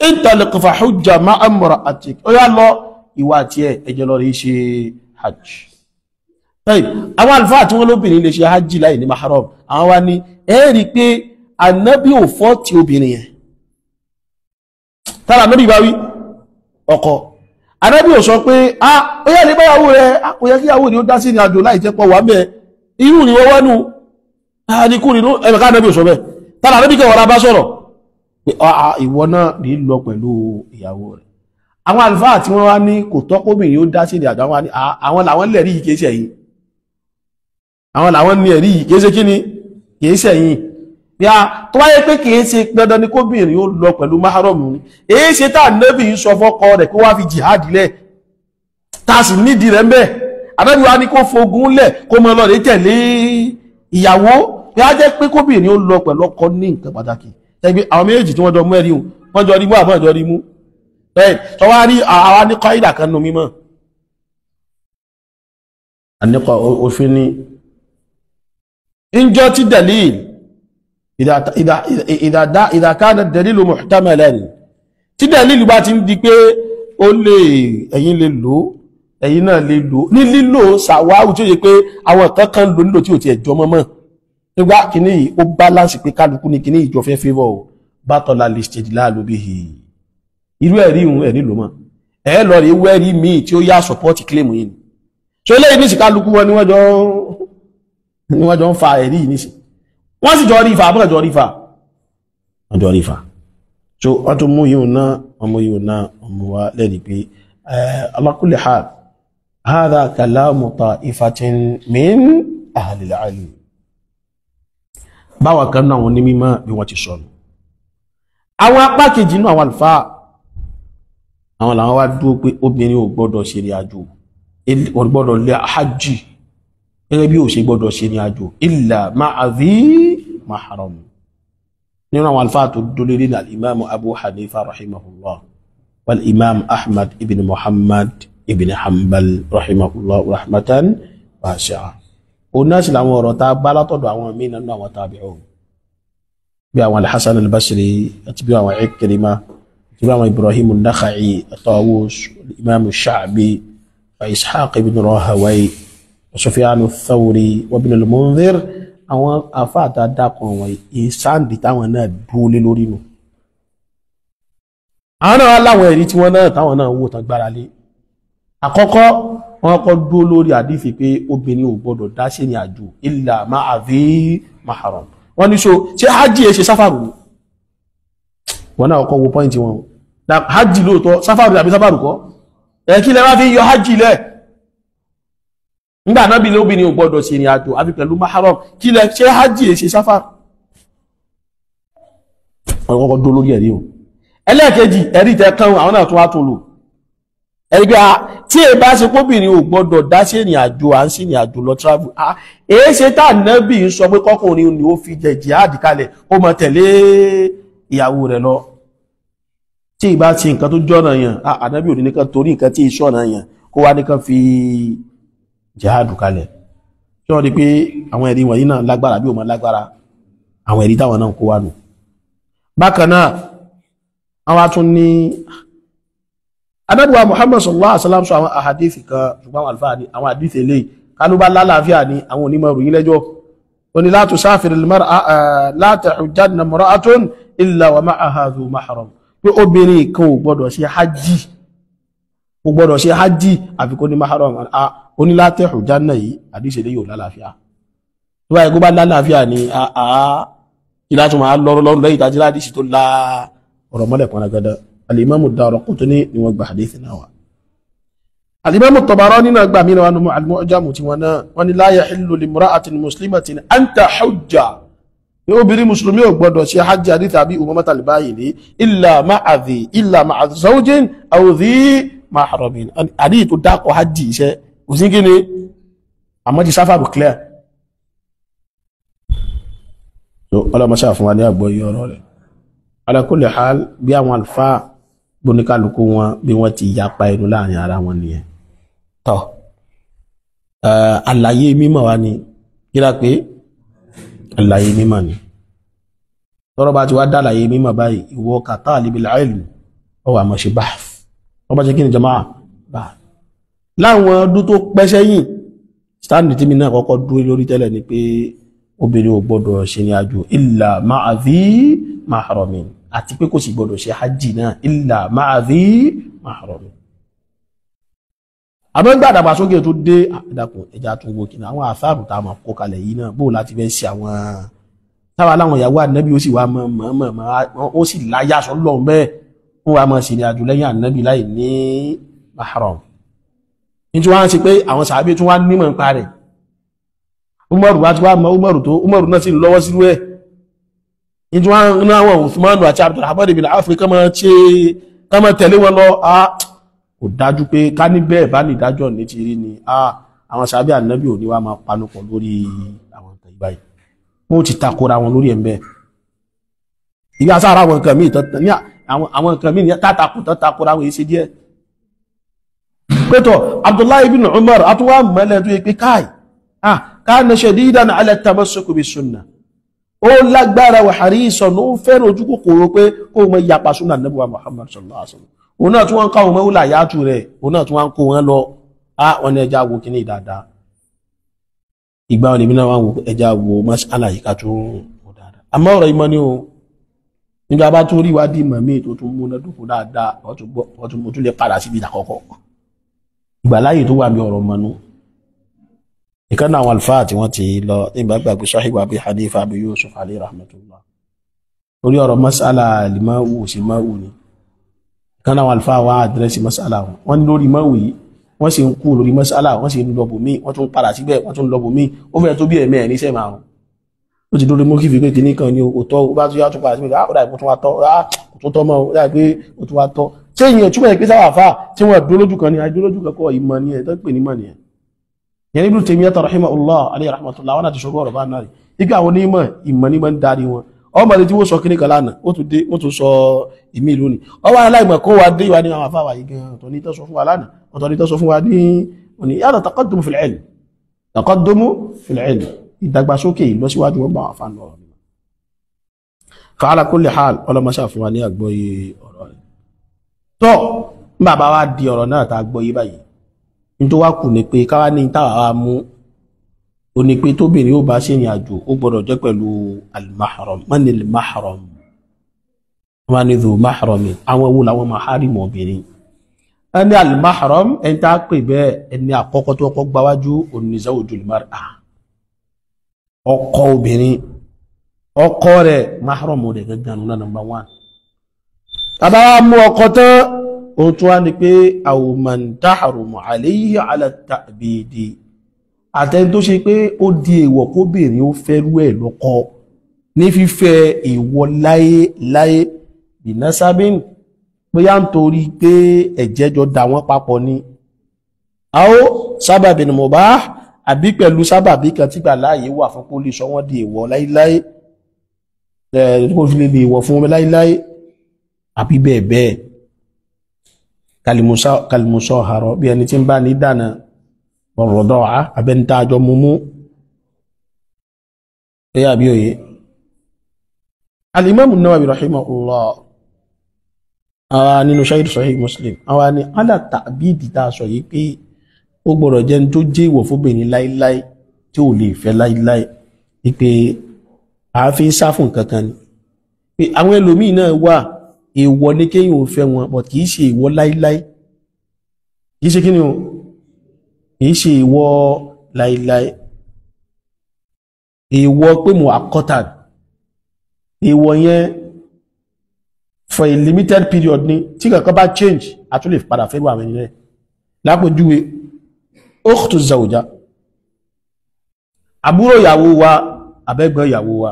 Intaliq fa hujja ma'a imra'atik, ó yá lọ ìwà àti ẹ̀ ẹjọ lọ rí ṣe hajj. Àwọn àlùfáà tí wọ́n lóbìnrin lè ṣe hajji láì ní mahram, àwọn wá ní ẹ rí pé Ànábì ò fọ́ ti obìnrin yẹn. Tára Ànábì bá wí ọkọ, Ànábì ò sọ pé a ó yẹ lè báyàwó rẹ̀, ó yẹ kí ìyàwó ni ó dá sí ní àjò láì jẹ́ pọ̀ wà mẹ́ irú ni wọ́n wánú àdínkù nínú ẹ̀mẹ̀ká. Ànábì ò sọ bẹ́ẹ̀. Tára Ànábì kẹwàá bá sọ̀rọ̀ pé ìwọ náà ní lọ pẹ̀lú ìyàwó rẹ̀. Àwọn àlùfáà tí wọ́n wá ní kò tọ́kóbìnrin ó dá sí ní àjò, àwọn làwọn lẹ̀rí yìí, kìí ṣe ẹ̀yìn. Àwọn làwọn ní ẹ̀rí yìí, kìí ṣe kí ni, kìí ṣe ẹ̀yìn. Bí a tó wáyé pé kìí ṣe dandan ni kóbìnrin ó lọ pẹ̀lú mahram ni, èyí ṣe tá Ànábì ń sọ fọ́kọ rẹ̀ kó wá fi jihad lẹ̀, tá a sì nídìí rẹ̀ ń bẹ̀. Ànábì wa ní kó fogun lẹ̀, kó mọ lọ rẹ̀ tẹ̀lé ìyàwó. Bí a jẹ́ pé kóbìnrin ó lọ pẹ̀lú ọkọ ní nǹkan pàtàkì tẹ́gbẹ́ àwọn méjèèjì tí wọ́n jọ mú ẹ̀rí wọ́n jọ rí mú àbọ̀ jọ rí mú ẹ̀ tó wá rí àwa ní kọ́ìdà kan nù mímọ́ àníkọ̀ òfin ni ìjọ tí dalil idha kana dalilu muhtamalan, tí dalil bá ti ń di pé ó lè ẹ̀yin lè lò, ẹ̀yin náà lè lò ní lílò sàwáwù tí ó yẹ pé àwọn kan kan lò nílò tí ò ti ẹ̀jọ́ mọ́mọ́ nígbà kìíní yìí, ó balance pé kálukú ní kìíní ìjọ fẹ́ favour o, batala listidlalu bihi, irú ẹ̀rí ìhun ẹ̀rí lò mọ́ ẹ lọ rí wẹ́rí míì tí ó yá support claim yìí ni. So eléyìí ní ìsìnkálukú wọn ni wọ́n jọ ń fa ẹ̀rí yìí nísì, wọ́n sì jọ rí ifá, àbúrò jọ rí ifá, wọ́n jọ rí ifá. So wọ́n tún mú yìí náà, wọ́n mú yìí náà, wọ́n mú wa lẹ́rìí pé ala kulli hal hadha kalamu ta'ifatin min ahli al-ilm. Báwa kan náà wọn ní mímọ́ bí wọ́n ti sọnù. Àwọn apá kejì inú àwọn àlùfáà, àwọn làwọn wá dúró pé obìnrin ò gbọ́dọ̀ ṣe ìrìn àjò, ò gbọ́dọ̀ lé hajj gẹ́gẹ́ bí ò ṣe gbọ́dọ̀ ṣe ìrìn àjò illa ma'a dhi mahram. Nínú àwọn àlùfáà tó dúró lé ní al-imam Abu Hanifa rahimahullah wal imam Ahmad ibn Muhammad ibn Hanbal rahimahullah rahmatan wasi'a. Òun náà sì làwọn ọ̀rọ̀ tá a bá látọ̀dọ̀ àwọn míì nínú àwọn tabi'un, bí àwọn al-Hasan al-Basri àti bí àwọn Ikrima àti bí àwọn Ibrahim an-Nakha'i, Tawus, imam Sha'bi, wa Ishaq ibn Rahaway, wa Sufyan ath-Thawri, wa ibn al-Mundhir. Àwọn afáàtà dákan wọn ìsáǹdì táwọn náà dúró lé lórí nù. Àwọn náà láwọn ẹ̀rí tí wọ́n náà táwọn náà wò tán gbára lé. Àkọ́kọ́, wọ́n kọ́ dúró lórí àdífì pé obìnrin ò gbọ́dọ̀ dá sí ní àjò illa ma'a dhi mahram. Wọ́n ní so ṣé hajj ẹ ṣe sáfàrù ni? Wọ́n náà kọ́ wo pọ́ìntì wọn. Hajj lóòótọ́ sáfàrù àbí sáfàrù kọ́? Ẹ kí lẹ wá fi yọ hajj lẹ̀? Nígbà náà bí lóbìnrin ò gbọ́dọ̀ sí ní àjò àbí pẹ̀lú mahram, kí lẹ ṣe hajj ẹ ṣe sáfàrù? Wọ́n kọ́kọ́ dúró lórí ẹ̀rí o. Ẹlẹ́ẹ̀kejì, ẹ̀rí tẹ kán àwọn náà tún wá tún lò. Ẹgbẹ́ a tí è bá ṣe kóbìnrin ò gbọ́dọ̀ dá sí ìrìn àjò, à ń sí ìrìn àjò lọ travel, a èé ṣe tá nábì ń sọ pé kọkùnrin ni ó fi jẹ jihad kalẹ̀ ó mọ tẹ̀lé ìyàwó rẹ̀ lọ. Tí ì bá ṣe nǹkan tó jọ́nà yàn, ànábì ò ní nìkan torí nǹkan tí ìṣọ̀nà yàn kó wá nìkan fi jihad kalẹ̀. Ṣé wọ́n rí pé àwọn ẹ̀rí wọ̀nyí náà lágbára bí ò mọ lágbára? Àwọn ẹ̀rí táwọn náà kó wá nù. Bákan náà, àwọn atún ní Ànábì wa Muhammad sallallahu alaihi wasallam sọ àwọn àhàdíìsì kan, ṣùgbọ́n àwọn àlùfáà ní àwọn àdíìsì eléyìí kánú bá lálàáfíà ní àwọn onímọ̀ ìròyìn lẹ́jọ́. Ó ní la tusafiru al-mar'a la tahujjanna imra'atun illa wa ma'aha dhu mahram, pé obìnrin kan ò gbọ́dọ̀ ṣe hajj, kò gbọ́dọ̀ ṣe hajj àfi kó ní mahram. Ó ní la tahujjanna yìí, àdíìsì eléyìí ò lálàáfíà. Tó báyìí kó bá lálàáfíà ní ìlà tó máa lọ́rọ̀ lọ́rùn lẹ́yìn tàbí ládìsì tó lá ọ̀rọ̀ mọ́lẹ̀ kan lágbádá. Al-Imam ad-Daraqutni ni wọ́n gba hadith náà wá. Al-Imam at-Tabarani náà gbà mí náà nínú al-Mu'jam tí wọ́n náà wọ́n ní la yahillu limra'atin muslimatin an tahujja, ní obìnrin mùsùlùmí ò gbọ́dọ̀ ṣe hajj hadith àbí Umamah al-Bahili illa ma'a dhi illa ma'a zawjin aw dhi mahramin. Hadith tó dákọ̀ hajj iṣẹ́ kò sí kí ni àmọ́ ti sáfàrù clear. Ọlọ́mọṣà fún wa ní àgbọ́yé ọ̀rọ̀ rẹ̀. Ala kulli hal, bí àwọn àlùfáà gbóníkálukú wọn bí wọ́n ti yapa ẹnu láàrin ara wọn nìyẹn. Tọ́ àlàyé mímọ̀ wa ni kíra pé àlàyé mímọ̀ ni. Tọ́rọ bá ti wá dàlàyé mímọ̀ báyìí, ìwọ kàtà libil ilm ọ wà mọ̀ ṣe bahth. Wọ́n bá ṣe kí ni jama'a bahth. Láwọn ọdún tó pẹ́ sẹ́yìn, stand tí mi náà kọ́kọ́ dúró lórí tẹ́lẹ̀ ni pé obìnrin ò gbọ́dọ̀ ṣe ní àjò illa ma'a dhi mahramin, àti pé kò sì gbọ́dọ̀ ṣe hajj náà illa ma'a dhi mahramin. Àmọ́ nígbà àdàgbàsókè tó dé, àdàkùn ẹja tún wo kìnnà àwọn àfáàrù tá a máa kó kalẹ̀ yìí náà bó láti fẹ́ ṣe àwọn táwa láwọn ìyàwó ànábì ó sì wá mọ̀ mọ̀ mọ̀ ó sì láyà sọ́lọ́run bẹ́ẹ̀ wọ́n wá máa ṣe ní àjò lẹ́yìn ànábì láì ní mahram. Ní tí wọ́n á ṣe pé àwọn sàábé tún wá nímọ̀ nípa rẹ̀. Umaru wá ti wá mọ Umaru tó Umaru náà sì lọ́wọ́ sínú ẹ̀. Ní tí wọ́n ń àwọn Uthmanu àti Abdulrahman ibn Auf kán máa ṣe kán máa tẹ̀lé wọn lọ. Kò dájú pé ká ní bẹ́ẹ̀ bá ní ìdájọ́ ní ti rí ni àwọn sàábé ànábì ò ní wá máa panupọ̀ lórí àwọn nǹkan ìbáyìí. Wọ́n ti takora wọn lórí ẹ̀ ń bẹ́ẹ̀. Ìgbà sára àwọn nǹkan míì ní àwọn nǹkan míì tátakù tán takora wọn èyí ṣe díẹ̀. Pẹ́tọ̀ Abdullahi ibn Umar atúwà mọ́lẹ̀ tó yẹ pé káì kana shadidan ala tamassuku bis sunnah, ó lágbára wà harisan, ó fẹ́ràn ojú kòkòrò pé kó mọ yapa súnà Ànábì wa Muhammad sallallahu alaihi wasallam. Òun náà tún wọ́n káwọn mọ́wúlà yàtù rẹ̀, òun náà tún wọ́n kó wọn lọ. Wọ́n ní ẹja wo kíní dáadáa. Ìgbà wọn lèmi náà wọ́n wo ẹja wo mas'ala yìí ká tún wò dáadáa. Àmọ́ ọ̀rọ̀ ìmọ̀ ni o, nígbà bá tún rí ìwádìí ìmọ̀ míì tó tún múná dúkù dáadáa, wọ́n tún lè padà síbi ìdàkọ́kọ́. Ìgbàláyè tó wà ní ọ̀rọ̀ mọ́nú. Ìkan náà àwọn àlùfáà tí wọ́n ti lọ nígbà gbàgbé Sahibu Abi Hanifa Abi Yusuf alayhi rahmatullah orí ọ̀rọ̀ masala limawu sí mawu ni. Ìkan náà àwọn àlùfáà wá àdírẹ́sì masala wọn, wọ́n ní lórí mawu yìí wọ́n sì ń kú lórí masala, wọ́n sì ń lọ́bù mí, wọ́n tún padà síbẹ̀, wọ́n tún lọ́bù mí, ó fẹ́ tó bí ẹ̀mẹ́ ẹ̀ níṣẹ́ márùn ó ti dórí mọ́kìfì pé kìíní kan ní òótọ́, ó bá tún yá tún padà síbẹ̀, ó dà ìpò tún wá tọ́, kò tún tọ́ mọ́, ó dà pé ó tún wá tọ́. Ṣé ìyẹn túmọ̀ ẹ̀ pé sáwà fà tí wọ́n dúró lójú kan ní àìdúró lójú kan kọ́ ìmọ̀ ni ẹ̀ tó pè ní mọ̀ nìyẹn. Yẹn Ibn Taymiyyah rahimahullah alayhi rahmatullah wọn àti ṣogbọ́ ọ̀rọ̀ bá náà rí ibi àwọn onímọ̀ ìmọ̀ ní máa ń darí wọn. Ọmọ tí wọ́n sọ kíní kan lánàá, ó tún dé, ó tún sọ ìmí lónìí. Ọwọ́ aláìmọ̀ kó wa dé ìwà ní àwọn afáwà yìí gan, ọ̀tọ̀ ní tó sọ fún wa lánàá, ọ̀tọ̀ ní tó sọ fún wa ní òní. Yàtọ̀ taqaddumu fil ilm, taqaddumu fil ilm, ìdàgbàsókè ìlọsíwájú wọn bá wà fáànù ọ̀rọ̀ mi. Fa ala kulli hal, ọlọ́mọṣà fún wa ní àgbọ́yé ọ̀rọ̀ rẹ̀. Tọ́ bàbá wa di ọ̀rọ̀ náà tá a gbọ́yé báyìí, ní tó wá kù ní pé káwá ní táwa wa mú ó ní pé tóbìnrin ó bá ṣe ìrìn àjò ó gbọ́dọ̀ jẹ́ pẹ̀lú al-mahram. Manil mahram, wọ́n ní dhu mahrami, àwọn wo làwọn maharimu obìnrin? Ẹni al-mahram, ẹni tá a pè bẹ́ẹ̀, ẹni àkọ́kọ́ tó kọ́ gbáwájú òní zawjul mar'a, ọkọ obìnrin, ọkọ rẹ̀ mahram rẹ̀ gẹ́gẹ́ nù náà number one. Tàbá wa mú ọkọ tán, ó tún wá ní pé aw man tahrumu alayhi ala ta'bidi, àtẹni tó ṣe pé ó di èèwọ̀ kóbìnrin ó fẹ́rú ẹ̀ lọ́kọ ní fífẹ́ èèwọ̀ láyé láyé, bìnásábìn, bóyá ń torí pé ẹ̀jẹ̀ jọ dà wọ́n papọ̀ ni, àó sábàbí ni mubah, àbí pẹ̀lú sábàbí kan tí gbà láàyè wà fún kó lè sọ wọ́n di èèwọ̀ láíláí, kó fi lè di èèwọ̀ fún wọn láíláí, àbí bẹ́ẹ̀ bẹ́ẹ̀. Kalimusọ àrọ bí ẹni tí ń bá ní dáná, ọ̀rọ̀dọ̀ abẹ́ntájọ́ múmú ẹ̀yà bí òye. Al-Imam An-Nawawi rahimahullah nínú Sharh Sahih Muslim, àwa ni ala ta'bidi tá a sọ yìí pé ó gbọ́dọ̀ jẹ́ ní tó jẹ́ ìwọ̀ fóbìnrin láíláí tí ò lè fẹ́ láíláí, wípé àáfin sá fún kankan ni. Pé àwọn ẹlòmíì náà wà, èèwọ̀ ní kéyìn ò fẹ́ wọn, but kìí ṣe ìwọ̀ láíláí, kìí ṣe kí ni o, kìí ṣe ìwọ̀ láíláí. Èèwọ̀ pé mo àkọ́tà èèwọ̀ yẹn for a limited period ni, tí kankan bá change a tún lè padà fẹ́ wà mẹ́rin rẹ̀. Lápòjúwe ukhtu zawja, àbúrò ìyàwó wa, àbẹ́gbọ́n ìyàwó wa,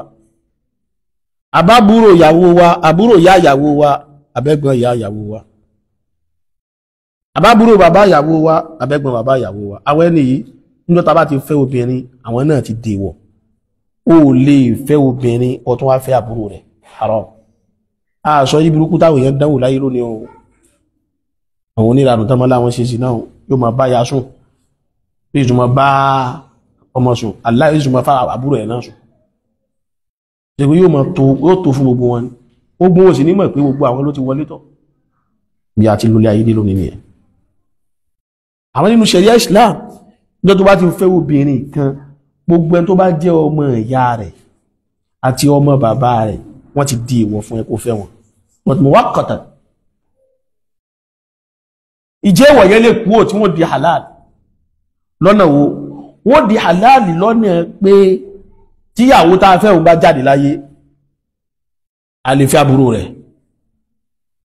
àbábúrò ìyàwó wa, àbúrò ìyá ìyàwó wa, àbẹ́gbọ́n ìyá ìyàwó wa, àbábúrò bàbá ìyàwó wa, àbẹ́gbọ́n bàbá ìyàwó wa. Àwọn ẹni yìí níjọ́ tá bá ti fẹ́ obìnrin, àwọn náà ti dèwọ̀. Ó lè fẹ́ obìnrin ó tún wá fẹ́ àbúrò rẹ̀, haram. Àṣọ yìí burúkú táwọn èèyàn dánwò láyé lónìí o. Àwọn oníranù tán mọ́ láwọn ṣe sí náà, yóò máa bá ya sùn, yóò tún máa bá ọmọ sùn, aláì yóò tún máa fara àbúrò ẹ̀ náà sùn. Ṣe pé yóò máa tó, yóò tó fún gbogbo wọn ni. Ogun ò sì ní mọ̀ pé gbogbo àwọn ló ti wọlé tọ̀. Bí a ti lólé ayé dé lónìí nìyẹn. Àwọn nínú ṣẹ̀ríà Islam, níjọ́ tó bá ti fẹ́ obìnrin kan, gbogbo ẹni tó bá jẹ́ ọmọ ìyá rẹ̀ àti ọmọ bàbá rẹ̀, wọ́n ti di ìwọ̀ fún ẹ kó fẹ́ wọn. But muwaqqatan, ìjẹ́ ìwọ̀ yẹn lè kúrò tí wọ́n di halal. Lọ́nà wo? Wọ́n di halal lọ́nà pé tíyàwó tá a fẹ́ òun bá jáde láyé, a lè fẹ́ àbúrò rẹ̀.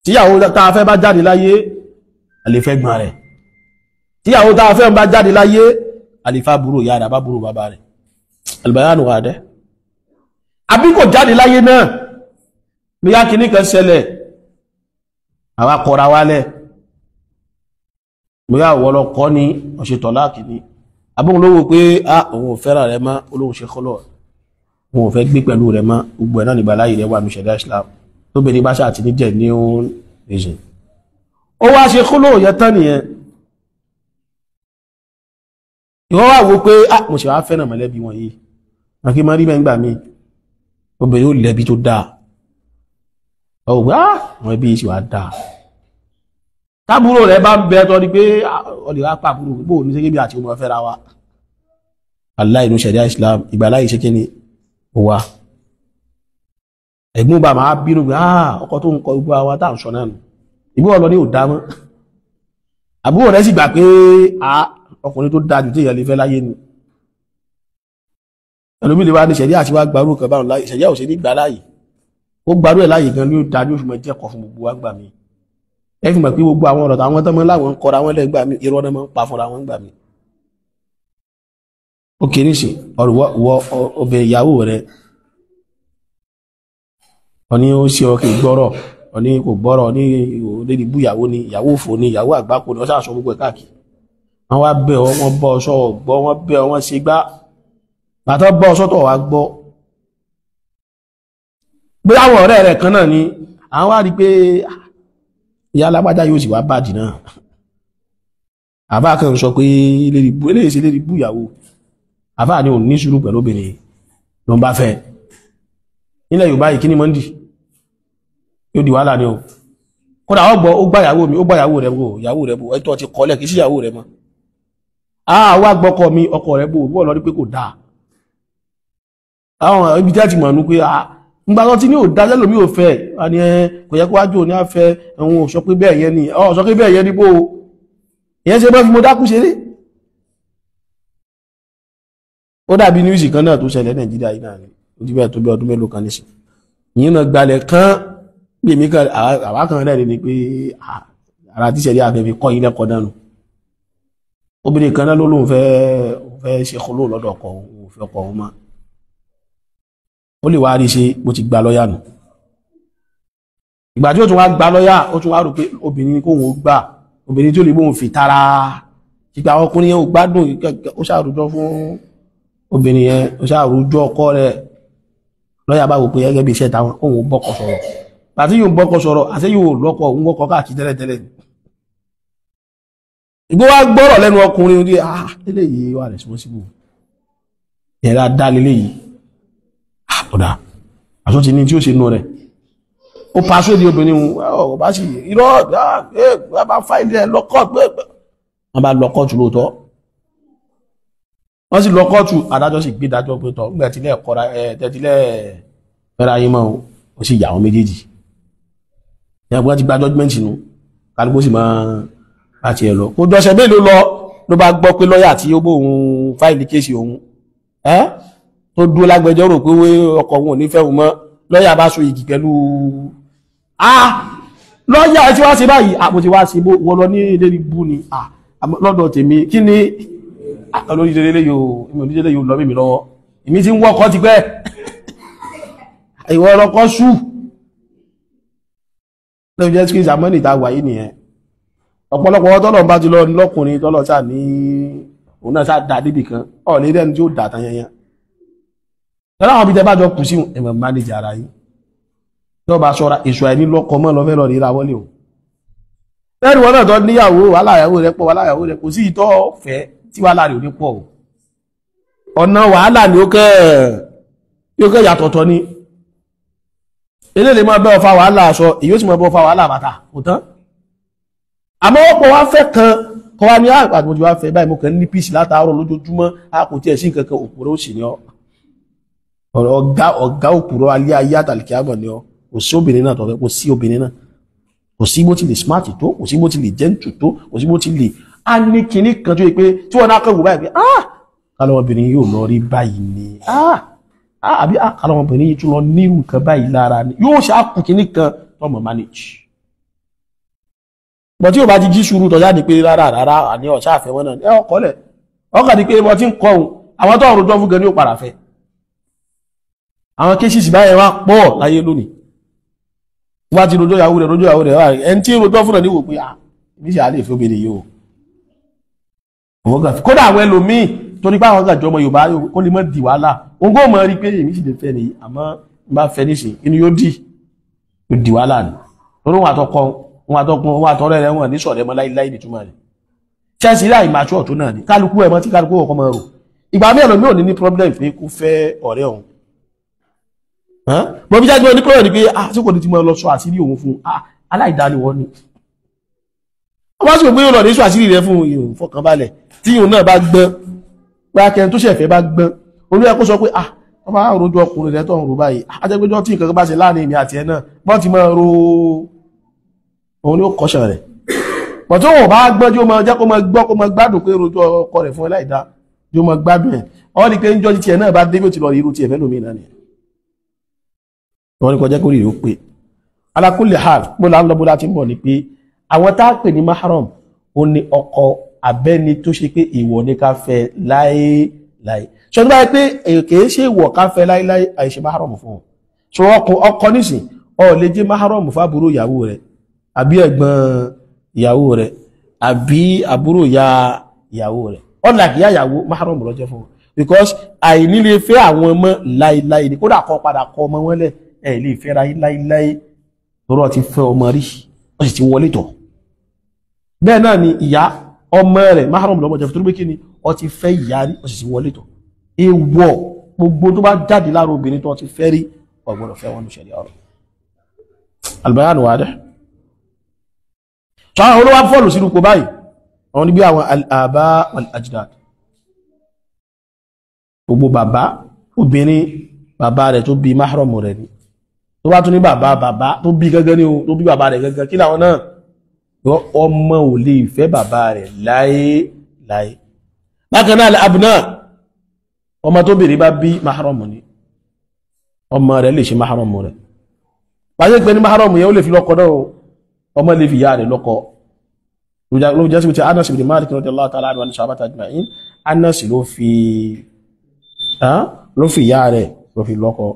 Tíyàwó tá a fẹ́ bá jáde láyé, a lè fẹ́ gbọ́n rẹ̀. Tíyàwó tá a fẹ́ òun bá jáde láyé, a lè fẹ́ àbúrò ìyá rẹ̀ àbábúrò bàbá rẹ̀. Albayanu wà dẹ́. Àbí kò jáde láyé náà, bí yá kìíní kan ṣẹlẹ̀, àwa kọra wálẹ̀, bóyá ìwọ lọ kọ́ ni ọ̀ṣẹ̀tọ̀ láàkìní, àbóhun ló wò pé á òun ò fẹ́ràn rẹ mọ́, olóhun ṣe kọ́lọ̀, òun ò fẹ́ gbé pẹ̀lú rẹ mọ́, gbogbo ẹ̀ náà nígbà láyé rẹ wà ní ṣẹ̀dá Islam, tóbìnrin bá ṣáà ti ní jẹ̀ ní òun reason. Ó wá ṣe kọ́lọ̀ yẹn tán nìyẹn. Ìwọ wá wò pé á mo ṣe wá fẹ́ràn mọ̀lẹ́bí wọn yìí, àkí máa rí bẹ́ẹ̀ ńgbà míì, obìnrin ó lẹ́bi tó dáa, ọ̀gbá àwọn ẹbí yìí sì wá dáa. Tábúrò rẹ̀ bá ń bẹ tọ́ ni pé ọlè wá pàbúrò bóò ní ṣe bí àti ọmọ fẹ́ra wa. Aláì ní ṣẹ̀ríà Islam, ìgbàláyì ṣe kí ni ó wà. Ẹ̀gbọ́n bá máa bínú pé ọkọ tó ń kọ gbogbo àwa tá à ń sọ náà nù, ìbú ọlọ ní ò dá mọ́. Àbúrò rẹ̀ sì gbà pé ọkùnrin tó dáa jù tí èèyàn lè fẹ́ láyé ni. Ẹlòmí lè wá ní ṣẹ̀ríà àti wá gbarú kan báwọn láyè, ṣẹ̀ríà ò ṣe ní gbà láàyè. Ó gbarú ẹ̀ láàyè gan ni ó dájú, oṣù mọ̀ jẹ́kọ̀ọ́ fún gbogbo wa gbà mí. Ẹ fi mọ̀ pé gbogbo àwọn ọ̀rọ̀ táwọn tọ́mọ láwọn ń kọra wọn lẹ́gbà mí, irọ́ náà máa ń pa fúnra wọn gbà mí. Ó kéré sí ọ̀rọ̀ wọ obìnrin ìyàwó rẹ̀, ọ̀ní ó ṣe ọkẹ̀ gbọ́rọ̀, ọ̀ní kò gbọ́rọ̀, ọ̀ní òdèdè bú ìyàwó ni, ìyàwó òfò ni, ìyàwó àgbákò ni, ọ̀sán àṣọ gbogbo ẹ̀ káàkiri. Wọ́n wá bẹ̀ ọ́, wọ́n bọ́ ọ sọ́ọ̀ gbọ́, wọ́n bẹ̀ ọ́, wọ́n ṣe gbá. Bàtọ́ bọ́ ọ sọ́tọ̀ wá gbọ́. Bí àwọn ọ̀rẹ́ rẹ̀ kan náà ni, àwọn wá rí pé ìyá alágbájá yóò sì wá bàjì náà. Àbá kan sọ pé eléyìí ṣe lérí bú ìyàwó. Àbá ni ò ní sùúrù pẹ̀lú obìnrin ló ń bá fẹ́. Nílẹ̀ Yorùbá yìí kí ni mọ́ndì? Yóò di wàhálà ni o. Kódà ó gbọ́, ó gbá ìyàwó mi, ó gbá ìyàwó rẹ̀ bò, ìyàwó rẹ̀ bò, ẹ̀tọ́ ti kọ́lẹ̀ kì í sí ìyàwó rẹ̀ mọ́. Ah, wá gbọ́kọ mi, ọkọ rẹ̀ bò, bọ́ọ̀ lọ rí pé kò dáa. Àwọn ibi tí a ti mọ̀ nú pé ńgbà tó ti ní ò dájẹ́ lómi ò fẹ́, a ní ẹ kò yẹ kó wájú òní àfẹ́, ẹ̀hún ò sọ pé bẹ́ẹ̀ yẹn ni, ọ̀ sọ pé bẹ́ẹ̀ yẹn ni bó o. Ìyẹn ṣe bá fi mo dákú ṣeré. Ó dàbí níwìsì kan náà tó ṣẹlẹ̀ Nàìjíríà yìí náà ni, ó ti bẹ́ẹ̀ tó bí ọdún mélòó kan nísìn. Ìyẹn náà gbalẹ̀ kán bí èmi kan, àwa kan rẹ̀ ni pé ara tíṣẹ̀rí àfẹ́ fi kọ́ ilé ẹ̀kọ́ náà nù. Obìnrin kan náà ló lóun fẹ́ ṣe kóló lọ́dọ̀ ọkọ òun, òun fẹ́ ọkọ òun mọ́. Ó lè wá rí ṣe bó ti gba lọ́yà nù. Ìgbà tí ó tún wá gba lọ́yà, ó tún wá rò pé obìnrin kóun ó gbà, obìnrin tí ó lè bóun fi tara. Ìgbà àwọn ọkùnrin yẹn ò gbádùn, ó ṣàròjọ fún obìnrin yẹn, ó ṣàròjọ ọkọ rẹ̀. Lọ́yà bá wò pé gẹ́gẹ́ bí iṣẹ́ táwọn, kóun ó bọ́kọ sọ̀rọ̀. Àti yóò bọ́kọ sọ̀rọ̀, àti yóò lọ́kọ, òun wọ́kọ káàkiri tẹ́lẹ̀tẹ́lẹ̀. Ìgbó wá gbọ́rọ̀ lẹ́nu ọkùnrin orí, ah, eléyìí wà responsible. Ìyẹn dá leléyìí. Ọ̀dà, àṣọ ti ní tí ó ṣe nù rẹ̀. Ó paṣọ èdè obìnrin òun, ọ̀bá sì irọ́, bá fáìlì ẹ̀ lọ́kọ̀ pé wọ́n bá lọ kóòtù lóòótọ́. Wọ́n sì lọ kóòtù, adájọ́ sì gbé dájọ́ pé tọ́, nígbà tílẹ̀ kọ́ra ẹ̀ tẹ́tílẹ̀ fẹ́ra yín mọ́ ó sì yà wọ́n méjèèjì. Ìyẹn pé wọ́n ti gba judgement nù, kálukú sì máa láti ẹ̀ lọ. Kò dọ̀sẹ̀ mélòó lọ ló bá gbọ́ pé lọ́yà tí ó bóun fáìlì kéèsì òun ẹ́ tó dúró lágbẹjọ́rò pé ọkọ òun ò ní fẹ́ òun mọ́, lọ́yà bá so igi pẹ̀lú lọ́yà tí wá ṣe báyìí, àpò tí wá ṣe bó wọ́n lọ ní ilé bú ni lọ́dọ̀ tèmi kí ni olórílẹ̀ yóò lọ mímí lọ́wọ́, èmi ti ń wọ́kọ́ ti pẹ́ ìwọ ọlọ́kọ́ sú lọ́wọ́ jẹ́ kí ìsàmọ́nì ta wà yìí nìyẹn. Ọ̀pọ̀lọpọ̀ tọ́lọ̀ bá ti lọ lọ́kùnrin tọ́lọ̀ sáà ní òun náà sáà dà níbì kan, ọ̀ ní rẹ́ni tí ó dà tán yanyan. Tọ́lá àwọn ibi tẹ́ bá jọ kù sí ẹ̀mọ̀ mánéjì ara yìí. Tó bá ṣọ́ra èso àìní lọ́kọ mọ́ lọ́fẹ́ lọ ríra wọlé o. Lẹ́nu wọn náà tọ́ níyàwó, wàhálà ìyàwó rẹ̀ pọ̀, wàhálà ìyàwó rẹ̀ kò sí ìtọ́ fẹ́ tí wàhálà rẹ̀ ò ní pọ̀ o. Ọ̀nà wàhálà ni ó kẹ́ yàtọ̀tọ̀ ni. Eléyìí lè máa bẹ́ ọ fa wàhálà aṣọ, èyí ó sì máa bẹ́ ọ fa wàhálà bàtà, kò tán. Àmọ́ ọ̀pọ̀ wá fẹ́ kan kọ́ wá ní àpàtàkì wá fẹ́ báyìí, mo kàn ní píìsì látàárọ̀ lójoojúmọ́, a kò tiẹ̀ sí nǹkan kan, òpùrọ́ òsì ni ọ́. Ọ̀gá òpùrọ́ alẹ́ ayé àtàlìkí àmọ̀ ni ọ́. Kò sí obìnrin náà tọ́fẹ́, kò sí obìnrin náà. Kò sí bó ti lè smart tó, kò sí bó ti lè gentle tó, kò sí bó ti lè. A ní kinní kan tó yẹ pé tí wọ́n náà kàn wò báyìí pé ah kálọ́mọbìnrin yóò lọ rí báyìí ni, ah àbí ah kálọ́mọbìnrin yìí tún lọ nírú nǹkan báyìí lára ni, yóò ṣe àkù kinní kan tọmọ manage. Bọ̀ tí o bá ti jí sùúrù tọ́já ní pé rárá rárá àní ọ̀ṣá àfẹ́ wọn náà ẹ ọkọ̀ lẹ̀ ọkà ní pé wọ́n ti ń kọ́ òun àwọn tó ọ̀rọ̀ jọ fún gan ní ó padà fẹ́. Àwọn kéṣìṣì báyẹn wá pọ̀ láyé lónìí. Wọ́n ti rojọ́ ìyàwó rẹ̀ rojọ́ ìyàwó rẹ̀ wá ẹni tí rojọ́ fún náà ní wò pé ah ibi ṣe àlè ìfẹ́ obìnrin yìí o. Kódà àwọn ẹlòmíì torí pé àwọn gàjọ ọmọ Yorùbá kó lè mọ́ di wàhálà òun kò mọ̀ rí pé èmi sì lè fẹ́ nìyí, àmọ́ n bá fẹ́ nísìn inú yóò di wàhálà ni. Torí wọn àtọkọ wọn àtọkùn wọn àtọrẹ rẹ wọn ní sọ̀rẹ́ mọ́ láíláí nìtúmọ̀ rẹ̀. Chelsea láì máa tú ọ̀tún náà ni kálukú ẹ̀mọ́ tí kálukú ọkọ̀ máa rò. Ìgbà mí ẹ̀lòmí ò ní ní problem pé kó fẹ́ ọ̀rẹ́ òun. Bọ́ bí jáde ní problem ni pé ah tí kò ní ti máa lọ sọ àṣírí òun fún ah aláìdániwọ́ ni. Wọ́n bá sì pé yóò lọ ní sọ àṣírí rẹ fún ìhùn fọkànbalẹ̀ tí ìhùn náà bá gbọ́n pé akẹrin tó ṣẹ̀fẹ̀ bá gbọ́n olú ẹ kó sọ pé ah wọ́n bá rojú ọkùnrin rẹ tó ń rò báyìí ajẹ́gbẹ́jọ́ tí nǹkan bá ṣe láàrin èmi àti ẹ náà bọ́n ti máa ro òun ni ó kọ́ṣẹ́ rẹ̀. Bọ̀ tí wọ́n bá gbọ́n tí ó máa jẹ́ kó máa gbọ́ kó máa gbádùn pé rojú ọkọ rẹ̀ fún ẹ láìda Yóò mọ gbádùn ẹ̀. Ọ́ ní pé ń jọ́ tiẹ̀ náà bá dé bí ó ti lọ rí irú tiẹ̀ fẹ́ lómi náà nìyẹn. Wọ́n ní kọjá kórìí ó pé. Ala kulli hal, bó la ń lọ bó la ti ń bọ̀ ni pé àwọn tá a pè ní mahram ó ní ọkọ abẹ́ni tó ṣe pé ìwọ ní ká fẹ́ láéláé. Ṣé tó bá yẹ pé kìí ṣe ìwọ ká fẹ́ láéláé àìṣe mahram fún ọ. Ṣé ọkọ nísìn ọ lè jẹ́ mahram fún àbúrò ìyàwó rẹ̀ àbí ẹ̀gbọ́n ìyàwó rẹ̀ àbí àbúrò ìyá ìyàwó rẹ̀. Ọ̀nà ìyá ìyàwó mahram ló jẹ́ fún wọn. Because àìní lè fẹ́ àwọn ọmọ láéláé ni kódà kọ́ padà kọ́ ọmọ wọn lẹ̀ ẹ̀ lè fẹ́ra láéláé lọ́rọ̀ ti fẹ́ ọmọ rí ó sì ti wọlé tọ̀. Bẹ́ẹ̀ náà ni ìyá ọmọ rẹ̀ mahram lọ́mọ jẹ́ fún kí ni ó ti fẹ́ ìyá rí ó sì ti wọlé tọ̀. Èèwọ̀ gbogbo tó bá jáde lára obìnrin tó ti fẹ́ rí ó gbọ́dọ̀ fẹ́ wọn ní ṣẹ̀ríà ọ̀rọ̀. Albayanu wadih. Sọ àwọn olówó fọ́ọ̀lù sínú kò báyìí àwọn níbi àwọn al-aba wal-ajdad. Gbogbo bàbá obìnrin bàbá rẹ̀ tó bí mahram rẹ̀ ni tó bá tún ní bàbá bàbá tó bí gẹ́gẹ́ ní o tó bí bàbá rẹ̀ gẹ́gẹ́ kí làwọn náà ọmọ ò lè fẹ́ bàbá rẹ̀ láé láé. Bákan náà abúná ọmọ tó bèèrè bá bí mahram ni ọmọ rẹ̀ lè ṣe mahram rẹ̀ pàṣẹ pé ní mahram yẹn ó lè fi lọ́kọ náà ọmọ lè fi ìyá rẹ̀ lọ́kọ. Ló jẹ́ sí ti Anas ibn Malik radiyallahu ta'ala anhu wa sahabati ajma'in. Anas ló fi ìyá rẹ̀ ló fi lọ́kọ.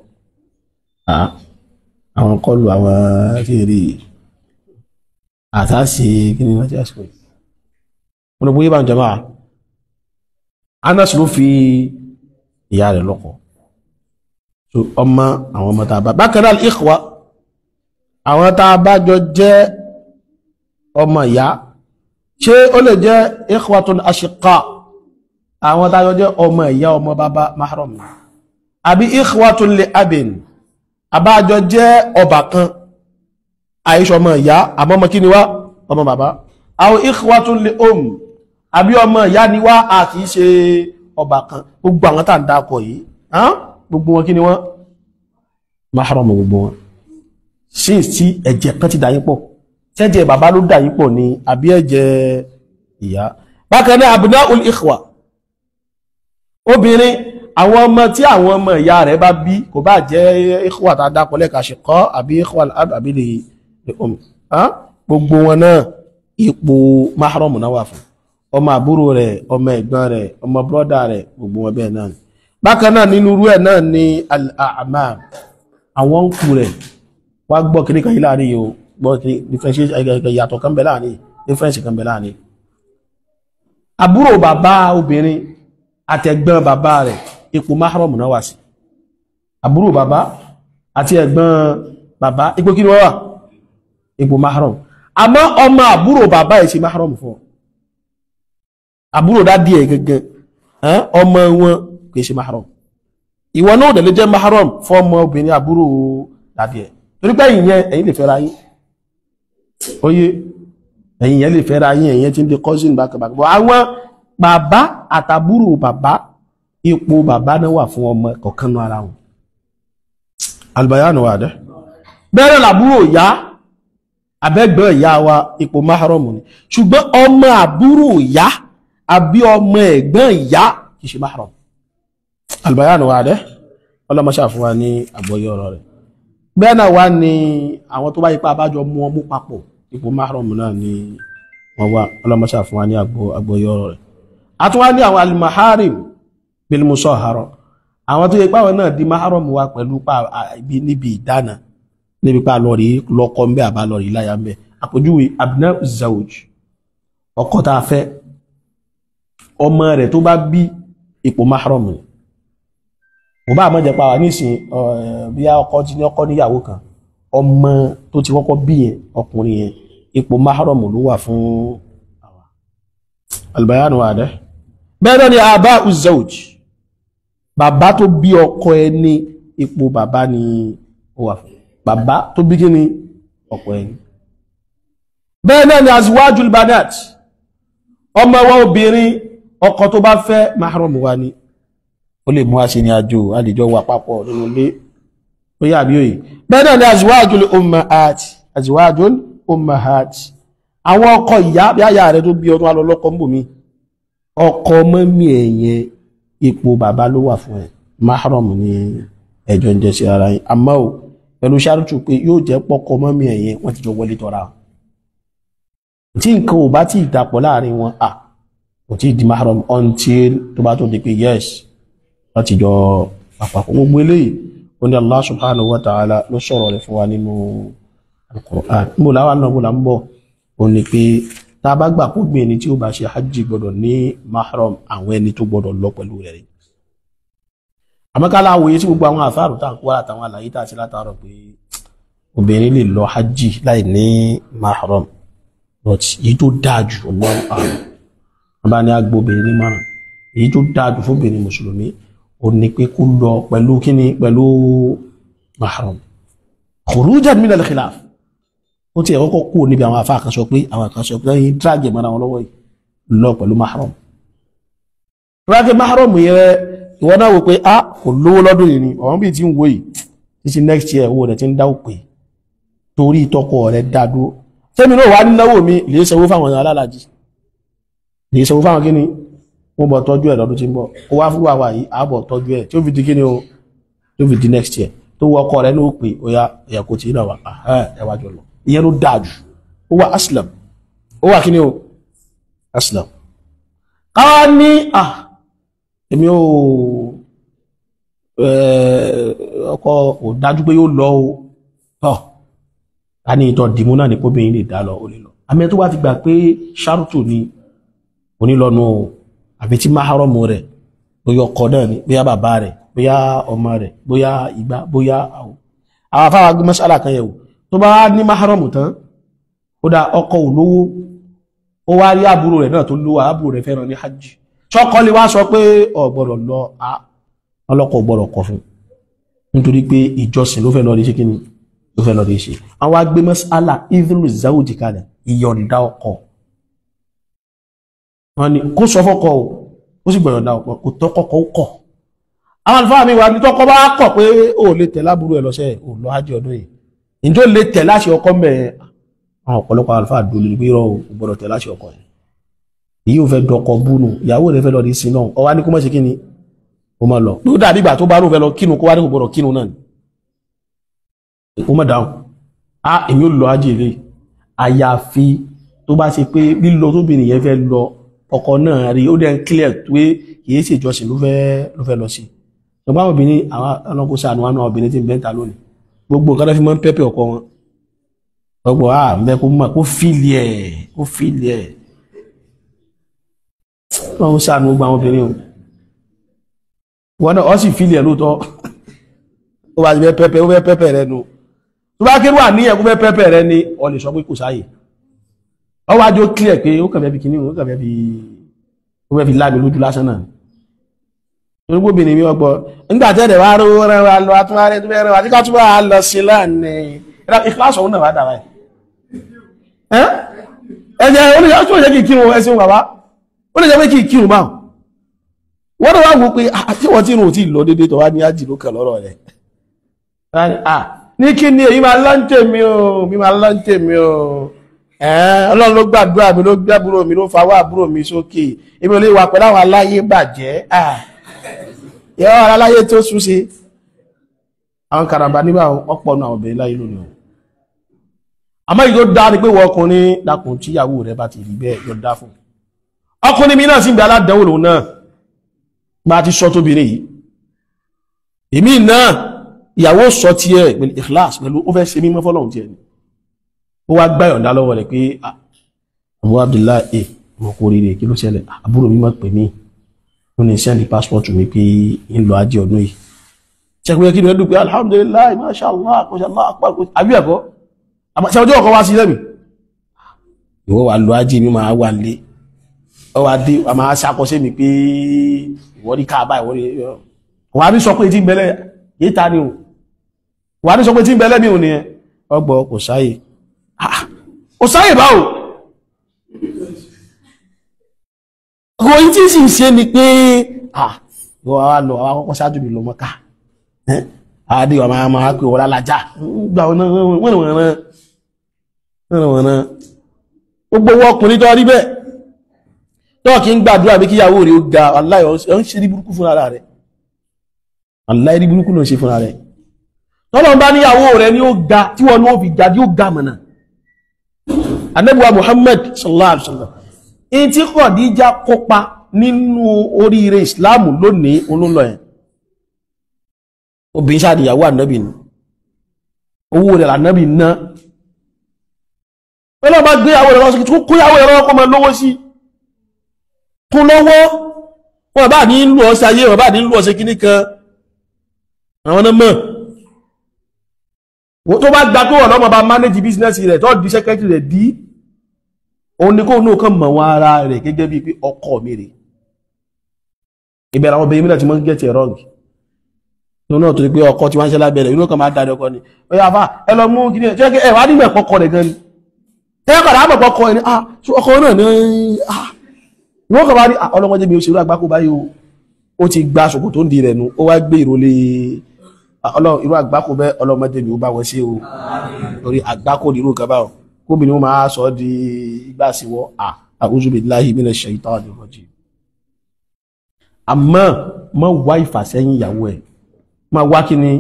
Àwọn kọlù àwọn kiri àtàṣe kí ni wọ́n ti àsìkò yìí wọ́n bóyá bá ń jẹmáà. Anas ló fi ìyá rẹ̀ lọ́kọ. So ọmọ àwọn ọmọ tàbá bákan náà ikhwa àwọn tàbá jọ jẹ́ ọmọ ìyá ṣé ó lè jẹ́ ikhwatun ashiqa àwọn tàbá jọ jẹ́ ọmọ ìyá ọmọ bàbá mahram àbí ikhwatun li abin àbájọ jẹ́ ọba kan àìṣọ́ ọmọ ìyá àmọ́ ọmọ kí ni wá ọmọ bàbá àwọn ikhwatun li um àbí ọmọ ìyá ni wá àti ṣe ọba kan. Gbogbo àwọn tá ń dákọ̀ yìí gbogbo wọn kí ni wọ́n mahram gbogbo wọn. Ṣé tí ẹ̀jẹ̀ kan ti dà yín pọ̀ ṣẹ́jẹ̀ bàbá ló dà yín pọ̀ ni àbí ẹ̀jẹ̀ ìyá. Bákan náà abna'ul ikhwa obìnrin àwọn ọmọ tí àwọn ọmọ ìyá rẹ̀ bá bí kò bá jẹ́ ikhwa tá a dápọ̀ lẹ́ka ṣìkọ́ àbí ikhwa al-ab àbí lè um gbogbo wọn náà ipò mahram náà wà fún ọmọ àbúrò rẹ̀ ọmọ ẹ̀gbọ́n rẹ̀ ọmọ bọ́dà rẹ̀ gbogbo wọn bẹ́ẹ̀ náà. Bákan náà nínú irú ẹ̀ náà ni al-a'mam àwọn ń kú rẹ̀ wá gbọ́ kiri kan yìí láàrin yìí o gbọ́ kiri differentiation ìyàtọ̀ kan bẹ láàrin difference kan bẹ láàrin. Àbúrò bàbá obìnrin àtẹ̀gbọ́n bàbá rẹ̀ ipò mahram náà wà sí. Àbúrò bàbá àti ẹ̀gbọ́n bàbá ipò kí ni wọ́n wà ipò mahram. Àmọ́ ọmọ àbúrò bàbá ẹ̀ ṣe mahram fún ọ àbúrò dádì ẹ̀ gẹ́gẹ́ ọmọ wọn kìí ṣe mahram. Ìwọ náà dẹ̀ lè jẹ́ mahram fún ọmọ obìnrin àbúrò dádì ẹ̀ torí pé ìyẹn ẹ̀yin lè fẹ́ra yín oyé ẹ̀yin yẹn lè fẹ́ra yín ẹ̀yin tí ń di cousin bákàbákà bọ́ àwọn bàbá àtàbúrò bàbá ipò bàbá náà wà fún ọmọ kọ̀ọ̀kan náà ara wọn. Albayanu wà dẹ́ bẹ́ẹ̀rẹ̀ làbúrò ìyá abẹ́gbẹ́ ìyá wa ipò mahram ni ṣùgbọ́n ọmọ àbúrò ìyá àbí ọmọ ẹ̀gbọ́n ìyá kìí ṣe mahram. Albayanu wà dẹ́ ọlọ́mọṣà fún wa ní àgbọ́yé ọ̀rọ̀ rẹ̀. Bẹ́ẹ̀ náà wá ní àwọn tó bá yípa abájọ mú ọmú papọ̀ ipò mahram náà ni wọ́n wá ọlọ́mọṣà fún wa ní àgbọ́yé ọ̀rọ̀ rẹ̀. Àtúnwá ní àwọn alimaharim bilmusahara àwọn tó yẹ pé àwọn náà di mahram wa pẹ̀lú pa níbi ìdáná níbi pa lọ́ọ̀rí lọ́kọ ń bẹ́ àbá lọ́ọ̀rí láyà ń bẹ́. Àpèjúwe abna zawj ọkọ tá a fẹ́ ọmọ rẹ̀ tó bá bí ipò mahram ni. Kò bá àmọ́ jẹ́ pa wà nísìn bí ọkọ ti ní ọkọ níyàwó kan ọmọ tó ti kọ́kọ́ bí yẹn ọkùnrin yẹn ipò mahram ló wà fún àwa. Albayanu wà dẹ́. Bẹ́ẹ̀ náà ni abá uzawj bàbá tó bí ọkọ ẹni ipò bàbá ni ó wà fún bàbá tó bí kí ni ọkọ ẹni. Bẹ́ẹ̀ náà ni azwajul banat ọmọ wa obìnrin ọkọ tó bá fẹ́ mahram wa ni ó lè mú àṣẹ ní àjò àlejò wà papọ̀ nínú ilé ó yà bí òye. Bẹ́ẹ̀ náà ni azwajul ummahat azwajul ummahat àwọn ọkọ ìyá bí àyà rẹ tó bí ọdún alọ́lọ́kọ ń bò mí ọkọ mọ́mí ẹ̀yẹn Ipò bàbá ló wà fún ẹ, mahram ni ẹjọ́ ń jẹ́ sí ara yín. Àmọ́ o pẹ̀lú ṣáàrùtù pé yóò jẹ́ pọ́kọ mọ́mí ẹ̀yẹn wọ́n ti jọ wọlé tọ́ra. Tí nǹkan ò bá tí ì dàpọ̀ láàrin wọn, à kò tí ì di mahram until tó bá tó di pé yes wọ́n ti jọ àpapọ̀. Gbogbo eléyìí ó ní Allah subhanahu wa ta'ala ló sọ̀rọ̀ rẹ̀ fún wa nínú Al-Qur'an. Níbo làwọn náà bó là ń bọ̀? Ó ní pé tá a bá gbà kó gbé ẹni tí ó bá ṣe hajj gbọdọ̀ ní mahram, àwọn ẹni tó gbọdọ̀ lọ pẹ̀lú rẹ̀ rí. Àmọ́ ká láwòye tí gbogbo àwọn àfáàrù tá à ń kó àtàwọn àlàyé tá a ṣe látàárọ̀ pé obìnrin lè lọ hajj láì ní mahram, but èyí tó dáa jù, Allahu a'lam, wọn bá ní agbo obìnrin ní márùn, èyí tó dáa jù fóbìnrin mùsùlùmí ó ní pé kó lọ pẹ̀lú kíni, pẹ̀lú mahram, khurujan min al-khilaf. Ó ti ẹ̀kọ́kọ́ kúrò níbi àwọn àfáà kan sọ pé àwọn kan sọ pé lẹ́yìn dráàgì mọ́ra wọn lọ́wọ́ yìí lọ pẹ̀lú mahram. Dráàgì mahram yẹn, ìwọ náà wò pé a kò lówó lọ́dún yìí ni, ọ̀hún bíi ti ń wò yìí títí next year owó rẹ̀ ti ń dá òpè torí ìtọ́kọ rẹ̀ dá dúró. Sẹ́mi náà wà nínáwó mi lè sanwó fáwọn alálàájì, lè sanwó fáwọn kíni, wọ́n bọ̀ tọ́jú ẹ̀ lọ́dún tí ń bọ̀, ó wá fún wa yìí àbọ̀ tọ́jú ẹ̀ tí ó fi di kíni o, tí ó fi di next year tó wọ ọkọ rẹ̀ ní òpè ó yá ẹ̀yà kò tí ì náà wà ẹ̀ wá jọ lọ. Ìyẹn ló dáa jù, ó wà aslam, ó wà kíni o, aslam. Káwá ní à èmi ò ọkọ ò dájú pé yóò lọ o, tọ́ a ní ìtọ́ dìmú náà ní kóbìnrin lè dá lọ, ó lè lọ. Àmì tó bá ti gbà pé ṣáàrùtù ni onílọ́nu o, àbí tí máhárọ̀mù rẹ̀ bóyá ọkọ náà ni, bóyá bàbá rẹ̀, bóyá ọmọ rẹ̀, bóyá ìgbà, bóyá àwọn afáwà gbé mọ́sálà kan yẹ̀wò. Tó bá ní máhárọ̀mù tán, ó dá ọkọ ò lówó, ó wá rí àbúrò rẹ̀ náà tó lówó, àbúrò rẹ̀ fẹ́ràn ní hajj, ṣọ́kọ lè wá sọ pé ó gbọ́dọ̀ lọ, ọlọ́kọ gbọ́dọ̀ kọ̀ fún, nítorí pé ìjọsìn ló fẹ́ lọ rí ṣe kíni, ló fẹ́ lọ rí ṣe. Àwọn agbé mọ́sálà ìdúró záwùjì kalẹ̀, ìyọ̀ǹda ọkọ. Wọ́n ní kó sọ fọ́kọ o, ó sì gbọ́dọ̀ ọkọ, kò tọ́kọ́kọ́ ó kọ̀. Àwọn àlùfáà mi wà ní tọ́kọ bá kọ̀ pé ó lè tẹ̀ lábúrò ẹ̀ lọ́sẹ̀ ò lọ hajj ọdún yìí, ǹjọ́ lè tẹ̀ láṣẹ ọkọ mẹ́? Àwọn ọ̀pọ̀lọpọ̀ àlùfáà dúró lórí pé irọ́ o gbọ́dọ̀ tẹ̀ láṣẹ ọkọ yẹn. Èyí ò fẹ́ dọkọ búnú, ìyàwó rẹ̀ fẹ́ lọ rí sí náà, ọwá ní kó má ṣe kí ni, ó má lọ. Ló dàbí ìgbà tó bá rò fẹ́ lọ kínú, kó wá ní kò gbọ́dọ̀ kínú náà ni, ó má dáhùn. Á èmi ò lọ hajj ilé, àyàfi tó bá ṣe pé lílọ tóbìnrin yẹn fẹ́ lọ, ọkọ náà rí ó dẹ̀ ń clear pé kìí ṣe ìjọsìn ló fẹ́ lọ sí. Ṣùgbọ́n àwọn obìnrin, àwọn ọlọ́kọ̀ sànù àwọn obìnrin tí ń bẹ́ńtà lónìí, gbogbo nǹkan tó fi máa ń pẹ́pẹ́ ọkọ wọn, ọgbọ̀n à ń bẹ kó mọ̀ kó fìlì ẹ̀, kó fìlì ẹ̀. Wọ́n ń sànù gbogbo àwọn obìnrin o, wọn náà ọ sì fìlì ẹ̀ lóòótọ́, ó bá ti fẹ́ pẹ́pẹ́, ó fẹ́ pẹ́pẹ́ rẹ nu. Tó bá kéré wà níyẹn kó fẹ́ pẹ́pẹ́ rẹ ni, ọ lè sọ pé kò sáàyè. Ọ wá jó clear pé ó kàn fẹ́ fi kíní, ó kàn fẹ́ fi, ó fẹ́ fi láàmì lójú lásán náà. Torí pé obìnrin mi ọgbọ nígbà tẹ́lẹ̀ wá rówó rẹ wá lọ àtúwárẹ tó fẹ́ rẹ wá tí ká tún wá lọ sí lánàá. Ìkíláàsì ọ̀hún náà wá dàbáyé. Ẹ̀jẹ̀ ó lè jẹ́ kí kírun ẹ̀sìn bàbá, ó lè jẹ́ pé kí kírun báwọn. Wọ́n náà wá wò pé àti wọ́n tí irun ò tí ì lọ déédéé tó wá ní ájì ló kàn lọ́rọ̀ rẹ̀. Ní kí ni èyí máa lọ́ ń tèmi o, mi máa lọ́ ń tèmi o. Ọlọ́run ló gbàdúrà mi, ló gbé àbúrò mi, ló fawọ́ àbúrò mi sókè. Èmi ò lè wà pẹ̀lú àwọn aláyé bàjẹ́. Ìyá aláyé tó sún sí. Àwọn karambà níbà ọ̀pọ̀ náà obìnrin láyé lónìí o. Àmọ́ èyí tó dá ni pé wọ́n ọkùnrin dákun tíyàwó rẹ̀ bá ti rí bẹ́ẹ̀ yọ dá fún. Ọkùnrin mi náà sì ń bẹ aládánwò lòun náà. Bá a ti sọ tóbìnrin yìí. Èmi náà ìyàwó sọ tiẹ̀ pẹ̀lú ikhlas, pẹ̀lú ó fẹ́ ṣe mímọ́ fọ́lọ́hun tiẹ̀ ni. Ó wá gbá ìyọ̀ǹda lọ́wọ́ rẹ̀ pé Abu Abdullahi mo kó rírẹ̀, kí ló ṣẹlẹ̀? Àbúrò mi máa pè mí, ó ní sẹ́ndì passport mi pé ń lọ ajé ọdún yìí. Ṣẹ́kùn kí ni ẹ dùn pé alhamdulillah, masha Allah, masha Allah, àbí ẹ̀kọ́? Ṣe ọjọ́ ọkọ̀ wá sí lẹ́mì? Ìwọ wà lọ ajé mi máa wà lé. Ọ wá dé, a máa ṣàkọsẹ́ mi pé ìwọ ní káàbá, ìwọ ní. Wà á ní sọ pé tí ń bẹ́lẹ̀, yìí ta ni o. Wà á ní sọ pé tí ń bẹ́lẹ̀ mi ò ní ẹ. Ọgbọ̀ kò sáyè. Kò sáyè báwo? Kò yí tí sì ń ṣe ni pé ìwọ wa lọ, àwa kọ́kọ́ ṣáájú mi lọ Mọ́kà. Àdé wa máa pè wọ́n lálájá. Gbà wọn náà wọ́n náà. Gbogbo owó ọkùnrin tó rí bẹ́ẹ̀. Tó kí ń gbàdúrà bí kíyàwó rẹ̀ ó ga, aláì ń ṣe rí burúkú fúnra rẹ̀, aláì rí burúkú ló ń ṣe fúnra rẹ̀. Tọ́lọ́n bá níyàwó rẹ̀ ní ó ga, tí wọ́n ní ó fi ga, ní ó ga mọ̀nà. Ànábì wa Muhammad sallallahu alaihi wasallam, in tí Khadija kópa nínú oríire Ìsìláàmù lónìí olóńlọ yẹn. Obìnrin sáà níyàwó Ànábì ni, owó rẹ̀ l'Ànábì ná. Ọlọ́run bá gbé ìyàwó rẹ̀ lọ sí kó kóyàwó rẹ̀ lọ́wọ́, kó máa lówó sí kún lọ́wọ́. Wọn bá ní lù ọ́ sí ayé, wọn bá ní lù ọ́ sí kíní kan, àwọn náà mọ̀. Tó bá gba pé wọ́n lọ́mọ bá manage business rẹ̀, tó di secretary rẹ̀ dí, òun ni kó ní òkan mọ̀ wọn ara rẹ̀ gẹ́gẹ́ bíi pé ọkọ mi rè. Ìbẹ̀rẹ̀ àwọn obìnrin mìíràn tí wọ́n get it wrong nínú náà, torí pé ọkọ tí wọ́n ń ṣe lábẹ́rẹ̀ inú kan máa darí ọkọ ni. Ó yà fà ẹ lọ mú kíní ẹ̀ ẹ wá nígbà ẹ̀kọ́ kọ rẹ̀ gan ni tẹ́kọ̀dá àmọ̀ pọ̀kọ ẹni, ah, ọkọ náà ní, ah, wọ́n kọ̀ bá rí ọlọ́mọdé mi ò ṣerú àgbákò báyìí o. Ó ti gba ṣòkò tó ń di rẹ̀ nu, ó wá gbé ìrọ̀lẹ́ irú àgbákò bẹ́, ọlọ́mọdé mi ò bá wọn ṣe o, torí àgbákò nírú nǹkan báwọn kóbìnrin ó máa sọ di igbá síwọ́. A'udhu billahi minash shaitani rajim. Àmọ́ má wá ìfàsẹ́yìn ìyàwó ẹ̀, má wá kí ni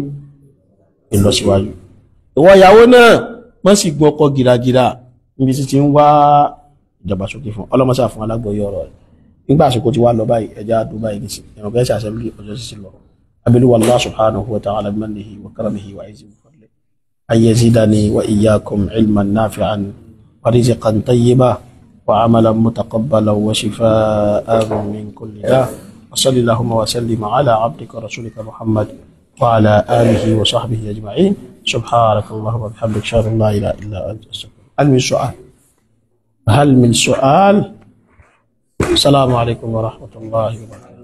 ìlọsíwájú. Ìwọ ìyàwó náà má sì gbọ́ ọkọ gìràgìrà níbi tí ti ń wá ìdàgbàsókè fún. Ọlọ́mọṣà fún alágbọ̀yé ọ̀rọ̀ rẹ̀. Nígbà àsìkò tí wàá lọ báyìí, ẹja àdó báyìí nìsín ẹ̀rọ kẹ́sì àṣẹbílì ọjọ́ sísè lọ. Abilu Allah subhanahu wa ta'ala bimannihi wa karamihi wa izzihi wa fadlihi an yazidani wa iyyakum ilman nafi'an wa rizqan tayyiban wa amalan mutaqabbalan wa shifaa'an min kulli da'. Wa salli allahumma wa sallim ala abdika wa rasulika Muhammad wa ala alihi wa sahbihi ajma'in. Subhanaka allahumma wa bihamdika, ashhadu an la ilaha illa anta, astaghfiruka. هل من سؤال؟ هل من سؤال؟ السلام عليكم ورحمة الله وبركاته.